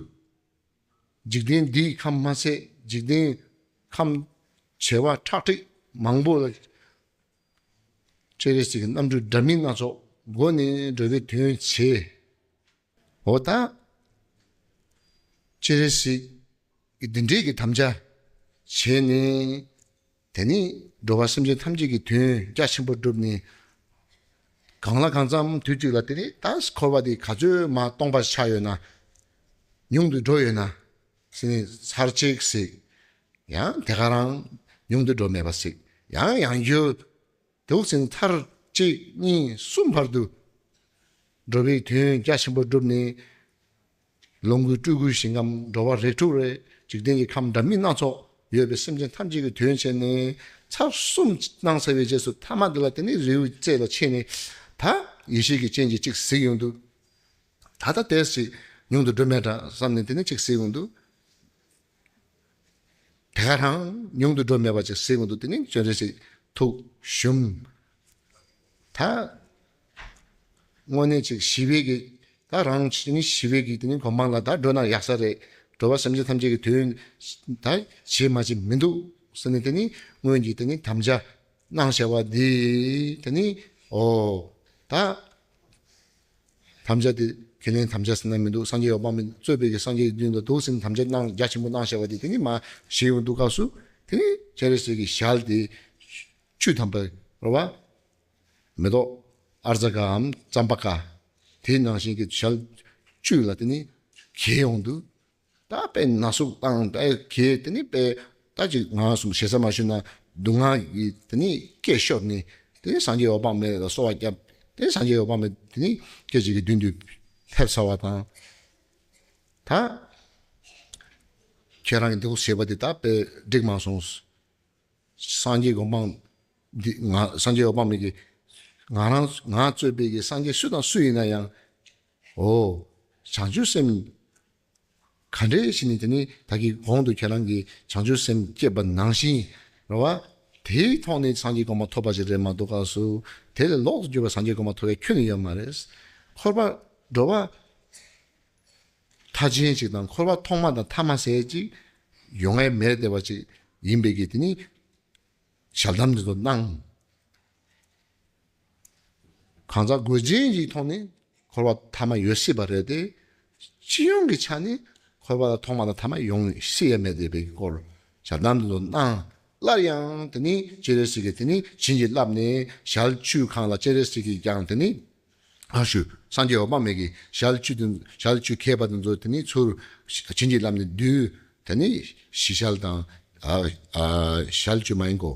འཇིག་རྟེན་འདིའི་ཁམས་མ་ཚད། འཇིག་རྟེན་ཁམས་བྱེ་བ་ཁྲག་ཁྲིག་མང་པོ་ལ་སྤྱན་རས་གཟིགས་ཀྱི་རྣམ་འཕྲུལ་འདྲ་མིན་སྣ་ཚོགས་སྒོ་ནས་འགྲོ་བའི་དོན་བྱེད། འོ་ད། སྤྱན་རས་གཟིགས་ཀྱི་འདི་འདྲའི་གི་དམ་བཅའ་བྱས་ནས། དེ་ནི་འགྲོ་བ་སེམས་ཅན་ཐམས་ཅད་ཀྱི་དོན་རྒྱ་ཆེན་པོ་བསྒྲུབས་ནས། གང་ལ་གང་འཚམ་དུས་གཅིག་ལ་དེ་ནི་ད་འཁོར་བ་འདི་ག་ཚོད་མ་སྟོང་པ་ཆགས་ཡོད་ན། ཉུང་དུ་འགྲོ་ཡོད་ན་ཟེར་ནས། ཚར་གཅིག་ཟིག་ཡང་དེ་ག་རང་ཉུང་དུ་འགྲོ་མེད་པ་ཟིག་ཡང་ཡང་རྒྱུ། དེ་འོག་ཟིན་ཚར་གཅིག་གཉིས་གསུམ་བར་དུ་འགྲོ་བའི་དོན་རྒྱ་ཆེན་པོ་བསྒྲུབས་ནས། ལོངས་སྐུ་སྤྲུལ་སྐུའི་ཞིང་ཁམས། འགྲོ་བ་རིགས་དྲུག་རེད། འཇིག་རྟེན་གྱི་ཁམས་འདྲ་མིན་སྣ་ཚོགས་ཡོད་པའི་སེམས་ཅན་ཐམས་ཅད་ཀྱི་དོན་བྱས་ནས། ཚར་གསུམ་གནང་ཚར་བའི་རྗེས་སུ་ཐ་མ་འདི་ལ་དེ་ནི་རི་བོའི་རྩེ་ལ་ཕྱིན་ནས། ད་ཡེ་ཤེས་ཀྱི་སྤྱན་གྱིས་གཅིག་གཟིགས་ཡོང་དུས། ད་ལྟ་དེ་ཞིག་ཉུང་དུ་འགྲོ་མེད་འདྲ་བསམ་ནས་དེ་ནི་གཅིག་གཟིགས་ཡོང་དུས། དེ་ག་རང་ཉུང་དུ་འགྲོ་མེད་པ་ཅིག་གཟིགས་ཡོང་དུས། དེ་ནི་སྤྱན་རས་གཟིགས་ཐུགས་ཞུམ། ད་དངོས་གནས་ཅིག་ཞི་བའི་གི། ད་རང་ཅིག་ནི་ཞི་བའི་གི་དེ་ནི་གོ་འཕང་ལ་ད་འགྲོ་ན་ཡག་ས་རེད། འགྲོ་བ་སེམས་ཅན་ཐམས་ཅད་ཀྱི་དོན་ད་བྱེད་མ་བྱེད་མི་འདུག་ཟེར་ནས། དེ་ནི་སྔོན་གྱི་དེ་ནི་དམ་བཅའ་གནང་བྱ་བ་འདི་དེ་ནི། ཨོ། ད། དམ་བཅའ་དེ་ཁས་ལེན་དམ་བཅའ་ཟེར་ན་མི་འདུག་སངས་རྒྱས་འོད་དཔག་མེད་གཙོས་པའི་གི་སངས་རྒྱས་ཀྱི་མདུན་ལ་འདུག་ཟེར་ནས་དམ་བཅའ་གནང་རྒྱ་ཆེན་པོ་གནང་བཞག་པ་དེ་དེ་ནི་མར་བཞེས་ཡོང་དུས་སྐབས་སུ། དེ་ནི་སྤྱན་རས་གཟིགས་ཀྱི་ཞལ་དེ་བཅུ་ཐམ་པ་རེད་བ། མེ་ཏོག་ཨརྫ་ཀའམ་ཙམ་པ་ཀ། དེ་ནང་བཞིན་གྱི་ཞལ་བཅུ་ལ་དེ་ནི་གས་ཡོང་དུས། ད་དཔེ་ན་ཟུག་བཏང་། དཔེ་གས་དེ་ནི་དཔེ་ད་ཅིག་ང་གསུམ་ཞེ་ས་མ་ཞུ་ན། སྡུག་བསྔལ་གྱི་དེ་ནི་སྐད་ཤོར་ནས། དེ་ནི་སངས་རྒྱས་འོད་དཔག་མེད་ལ་གསོལ་བ་བརྒྱབ། དེ་ནི་སངས་རྒྱས་འོད་དཔག་མེད་དེ་ནི་སྐད་ཅིག་གི་མདུན་དུ་ཕེབས་ཚར་བ་དང་། ད་ཁྱེད་རང་གི་འདི་ཁོ་ཞེས་པ་དེ་ད་དཔེ་འགྲིག་མ་སོང་། སངས་རྒྱས་གོ་འཕང་འདི་ང་སངས་རྒྱས་འོད་དཔག་མེད་ཀྱི། ང་རང་ང་གཙོས་པའི་གི་སངས་རྒྱས་སུ་དང་སུ་ཡིན་ན་ཡང་། ཨོ། བྱང་ཆུབ་སེམས་ག་འདྲས་ཞིག་ནི་དེ་ནི་ད་གིན་གོང་དུ་ཁྱེད་རང་གིས་བྱང་ཆུབ་སེམས་བསྐྱེད་པ་ནང་བཞིན་རེད་བ། དེའི་ཐོག་ནས་སངས་རྒྱས་གོ་འཕང་ཐོབ་པ་ཞིག་རེད་མ་གཏོགས། སྐབས་སུ་དེ་ལས་ལོག་ཏུ་གྱུར་པ་སངས་རྒྱས་གོ་འཕང་ཐོབ་ཡ་ཁྱོན་ནས་ཡོད་མ་རེད། འཁོར་བ་འགྲོ་བ་མཐའ་ཅན་ཅིག་དང་། འཁོར་བ་ཐོག་མ་དང་ཐ་མ་ཟེར་ཅིག་ཡོང་ཡ་མེད་བསྡད་པ་ཅིག་ཡིན་པའི་གི་དེ་ནི་ཞལ་གདམས་འདི་ཚོ་གནང་། གང་ཟག་དགོས་ཅན་གྱི་ཐོག་ནས་འཁོར་བ་ཐ་མ་ཡོད་སྲིད་པ་རེད་དེ། སྤྱི་ཡོངས་ཀྱི་ཆ་ནས་འཁོར་བ་ལ་ཐོག་མ་དང་ཐ་མ་ཡོང་སྲིད་ཡ་མེད་བསྡད་པའི་སྐོར་ཞལ་གདམས་འདི་ཚོ་གནང་། སླར་ཡང་དེ་ནི་སྤྱན་རས་གཟིགས་ཀྱིས་དེ་ནི་བྱིན་གྱིས་བརླབས་ནས། ཞལ་བཅུའི་སྒང་ལ་སྤྱན་རས་གཟིགས་ཀྱིས་ཀྱང་དེ་ནི། ཨ་ཞུ། སངས་རྒྱས་འོད་དཔག་མེད་ཀྱིས་ཞལ་བཅུ་དེ་ཞལ་བཅུ་མཁས་པ་དེ་ཚོ་དེ་ནི་ཚུར་བྱིན་གྱིས་བརླབས་ནས་བསྡུས། དེ་ནི་ཞི་ཞལ་དང་། ཨ་ཨ་ཞལ་བཅུ་མ་ཡིན་གོ།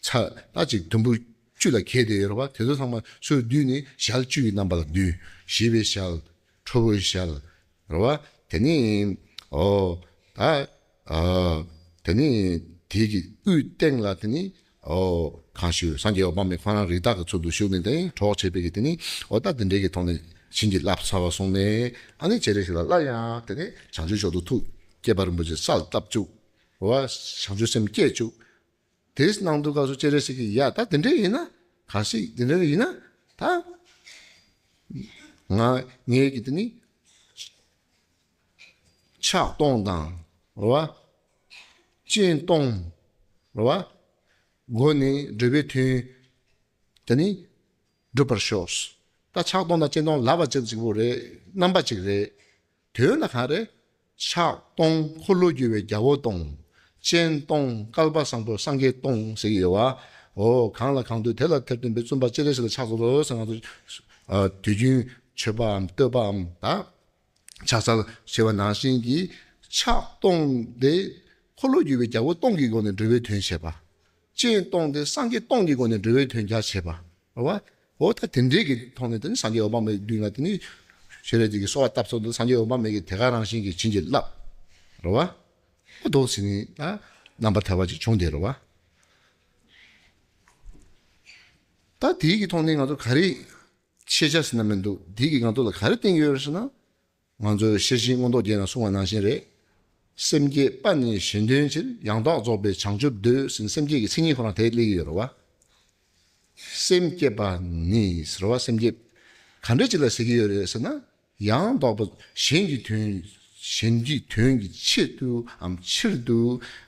ཚ་ད་ཅིག་དུམ་བུ་བཅུ་ལ་གྱེས་བསྡད་ཡོད་རེད་བ། དེ་ཚོ་ཚང་མ་ཚུར་བསྡུས་ནས་ཞལ་བཅུ་ཡི་རྣམ་པ་ལ་བསྡུས། ཞི་བའི་ཞལ། ཁྲོ་བོའི་ཞལ། རེད་བ། དེ་ནི་ཨོ་ད་ཨ་དེ་ནི་དེ་གི་དབུའི་སྟེང་ལ་དེ་ནི་ཨོ་གང་ཞུ། སངས་རྒྱས་འོད་དཔག་མེད་ཁོ་རང་རིགས་བདག་གི་ཚུལ་དུ་བཞུགས་ནས་དེ་ནི་གྲོགས་བྱས་པའི་གི་དེ་ནི་ཨོ་ད་དེ་འདྲའི་གི་ཐོག་ནས་བྱིན་གྱིས་བརླབས་ཚར་བ་སོང་ནས། ཨ་ནི་སྤྱན་རས་གཟིགས་ལ་སླར་ཡང་དེ་ནི་བྱང་ཆུབ་མཆོག་ཏུ་ཐུགས་བསྐྱེད་པ་རིན་པོ་ཆེ་ས་ལ་བཏབ་བཅུག། རེད་བ། བྱང་ཆུབ་སེམས་བསྐྱེད་བཅུག། དེ་ནང་དུ་སྐབས་སུ་སྤྱན་རས་གཟིགས་ཀྱིས་ཡ་ད་དེ་འདྲ་ཡིན་ན། གང་ཞིག་དེ་འདྲ་ཡིན་ན་ད་ང་ངས་ཀྱི་དེ་ནི་ཕྱག་སྟོང་དང་། རེད་བ། སྤྱན་སྟོང་། རེད་བ། སྒོ་ནས་འགྲོ་བའི་དོན་དེ་ནི་འགྲུབ་པར་ཤོག། ད་ཕྱག་སྟོང་དང་སྤྱན་སྟོང་ལབ་པ་གཅིག་གཅིག་པོ་རེད། རྣམ་པ་གཅིག་རེད། དོན་ལ་གང་རེད། ཕྱག་སྟོང་འཁོར་ལོས་སྒྱུར་བའི་རྒྱལ་པོ་སྟོང་། སྤྱན་སྟོང་བསྐལ་པ་བཟང་པོ་སངས་རྒྱས་སྟོང་ཟེར་གྱི་ཡོད་བ། འོ་གང་ལ་གང་འདུལ་དེ་ལ་དེར་སྟོན་པའི་བཙུན་པ་སྤྱན་རས་གཟིགས་ལ་ཕྱག་འཚལ་ལོ་ཟེར། ང་ཚོ་ཨ་དུས་རྒྱུན་མཆོད་པའམ་བསྟོད་པའམ་ད་ཕྱག་འཚལ་ཞེས་པ་ནང་བཞིན་གྱི་ཕྱག་སྟོང་དེ་འཁོར་ལོས་སྒྱུར་བའི་རྒྱལ་པོ་སྟོང་གི་སྒོ་ནས་འགྲོ་བའི་དོན་བྱེད་པ། སྤྱན་སྟོང་དེ་སངས་རྒྱས་སྟོང་གི་སྒོ་ནས་འགྲོ་བའི་དོན་རྒྱ་བྱེད་པ། རེད་བ། འོ་ད་དེ་འདྲའི་གི་ཐོག་ནས་དེ་ནི་སངས་རྒྱས་འོད་དཔག་མེད་མདུན་ལ་དེ་ནི་སྤྱན་རས་གཟིགས་ཀྱིས་གསོལ་བ་བཏབ་ཚར་དུས་སངས་རྒྱས་འོད་དཔག་མེད་ཀྱིས་དེ་ག་རང་བཞིན་གྱིས་བྱིན་གྱིས་བརླབས། རེད་བ། འོ་འདུག་ཟེར་ནས་ད་རྣམ་པར་ཐར་པ་ཅིག་བྱུང་བསྡད་རེད་བ། ད་དེའི་གི་ཐོག་ནས་ང་ཚོ་ག་རེ་ཤེས་བྱ་ཟེར་ན་མི་འདུག། དེའི་གི་ང་ཚོ་ལ་ག་རེ་བསྟན་ཡོད་རེད་ཟེར་ན། ང་ཚོའི་ཤེར་ཕྱིན་མངོན་རྟོགས་རྒྱན་ལ་གསུངས་པ་ནང་བཞིན་རེད། སེམས་བསྐྱེད་པ་ནི་གཞན་དོན་ཕྱིར། ཡང་དག་རྫོགས་པའི་བྱང་ཆུབ་འདོད་ཟེར་ནས་སེམས་བསྐྱེད་ཀྱི་མཚན་ཉིད་ཁོ་རང་དེ་སླེབས་ཀྱི་ཡོད་རེད་བ། སེམས་བསྐྱེད་པ་ནི་ཟེར་བ། སེམས་བསྐྱེད་ག་འདྲ་ཅིག་ལ་ཟེར་གྱི་ཡོད་རེད་ཟེར་ན། ཡང་དག་པ་གཞན་གྱི་དོན། གཞན་གྱི་དོན་གྱི་ཆེད་དུའམ་ཕྱིར་དུ་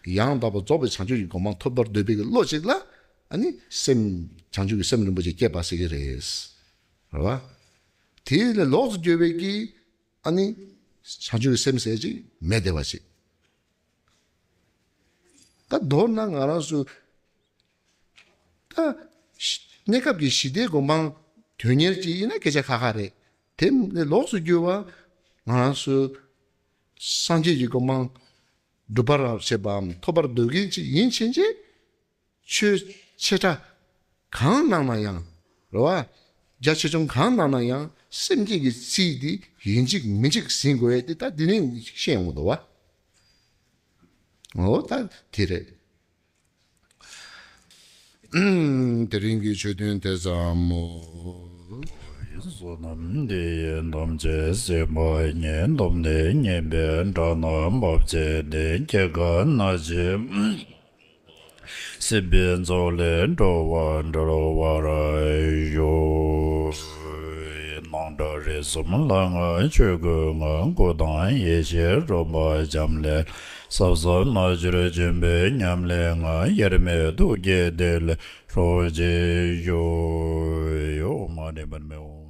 ཡང་དག་པར་རྫོགས་པའི་བྱང་ཆུབ་ཀྱི་གོ་འཕང་ཐོབ་པར་འདོད་པའི་བློ་ཅིག་ལ་ཨ་ནི་སེམས་བྱང་ཆུབ་ཀྱི་སེམས་རིན་པོ་ཆེ་བསྐྱེད་པ་ཟེར་གྱི་རེད། རེད་བ། དེ་ལས་ལོགས་སུ་གྱུར་པའི་གི་ཨ་ནི་བྱང་ཆུབ་ཀྱི་སེམས་ཟེར་ཅིག་མེད་བསྡད་པ་ཅིག། ད་མདོར་ན་ང་རང་ཚོ་ད་གནས་སྐབས་ཀྱི་ཞི་བདེའི་གོ་འཕང་དོན་གཉེར་ཅིག་ཡིན་ན་སྐད་ཆ་ཁ་ཁ་རེད། དེ་ལས་ལོགས་སུ་གྱུར་པ་ང་རང་ཚོ་སངས་རྒྱས་ཀྱི་གོ་འཕང་སྒྲུབ་པར་བྱེད་པའམ་ཐོབ་པར་འདོད་མཁན་ཅིག་ཡིན་ཕྱིན་ཆད། ཆོས་ཆེ་ཕྲ་གང་གནང་ན་ཡང་། རེད་བ། རྒྱ་ཆེ་ཆུང་གང་གནང་ན་ཡང་སེམས་བསྐྱེད་ཀྱི་རྩིས་དེ་ཡིན་གཅིག་མིན་གཅིག་ཟིན་དགོས་ཡས་དེ་ད་འདི་ནས་ཤེས་ཡོང་གི་འདུག་བ། འོ་ད་དེ་རེད། དེ་རིང་གི་ཆོས་ཐུན་དེ་ཙམ་མོ། བསོད་ནམས་འདི་ཡིས་ཐམས་ཅད་གཟིགས་པ་ཉིད། ཐོབ་ནས་ཉེས་པའི་དགྲ་རྣམས་ཕམ་བྱས་ཏེ། སྐྱེ་རྒ་ན་འཆིའི་སྲིད་པའི་མཚོ་ལས་འགྲོ་བ་སྒྲོལ་བར་ཤོག། སྣང་གྲགས་རིག་གསུམ་ལྷ་སྔགས་ཆོས་སྐུའི་ངང་། སྐུ་དང་ཡེ་ཤེས་རོལ་པ་འབྱམས་ཀླས། ཟབ་གསང་རྣལ་འབྱོར་ཆེན་པོའི་ཉམས་ལེན་ངང་། དབྱེར་མེད་ཐུགས་ཀྱི་ཐིག་ལེར་རོ་གཅིག་ཤོག། ཨོཾ་མ་ཎི་པདྨེ་ཧཱུྃ།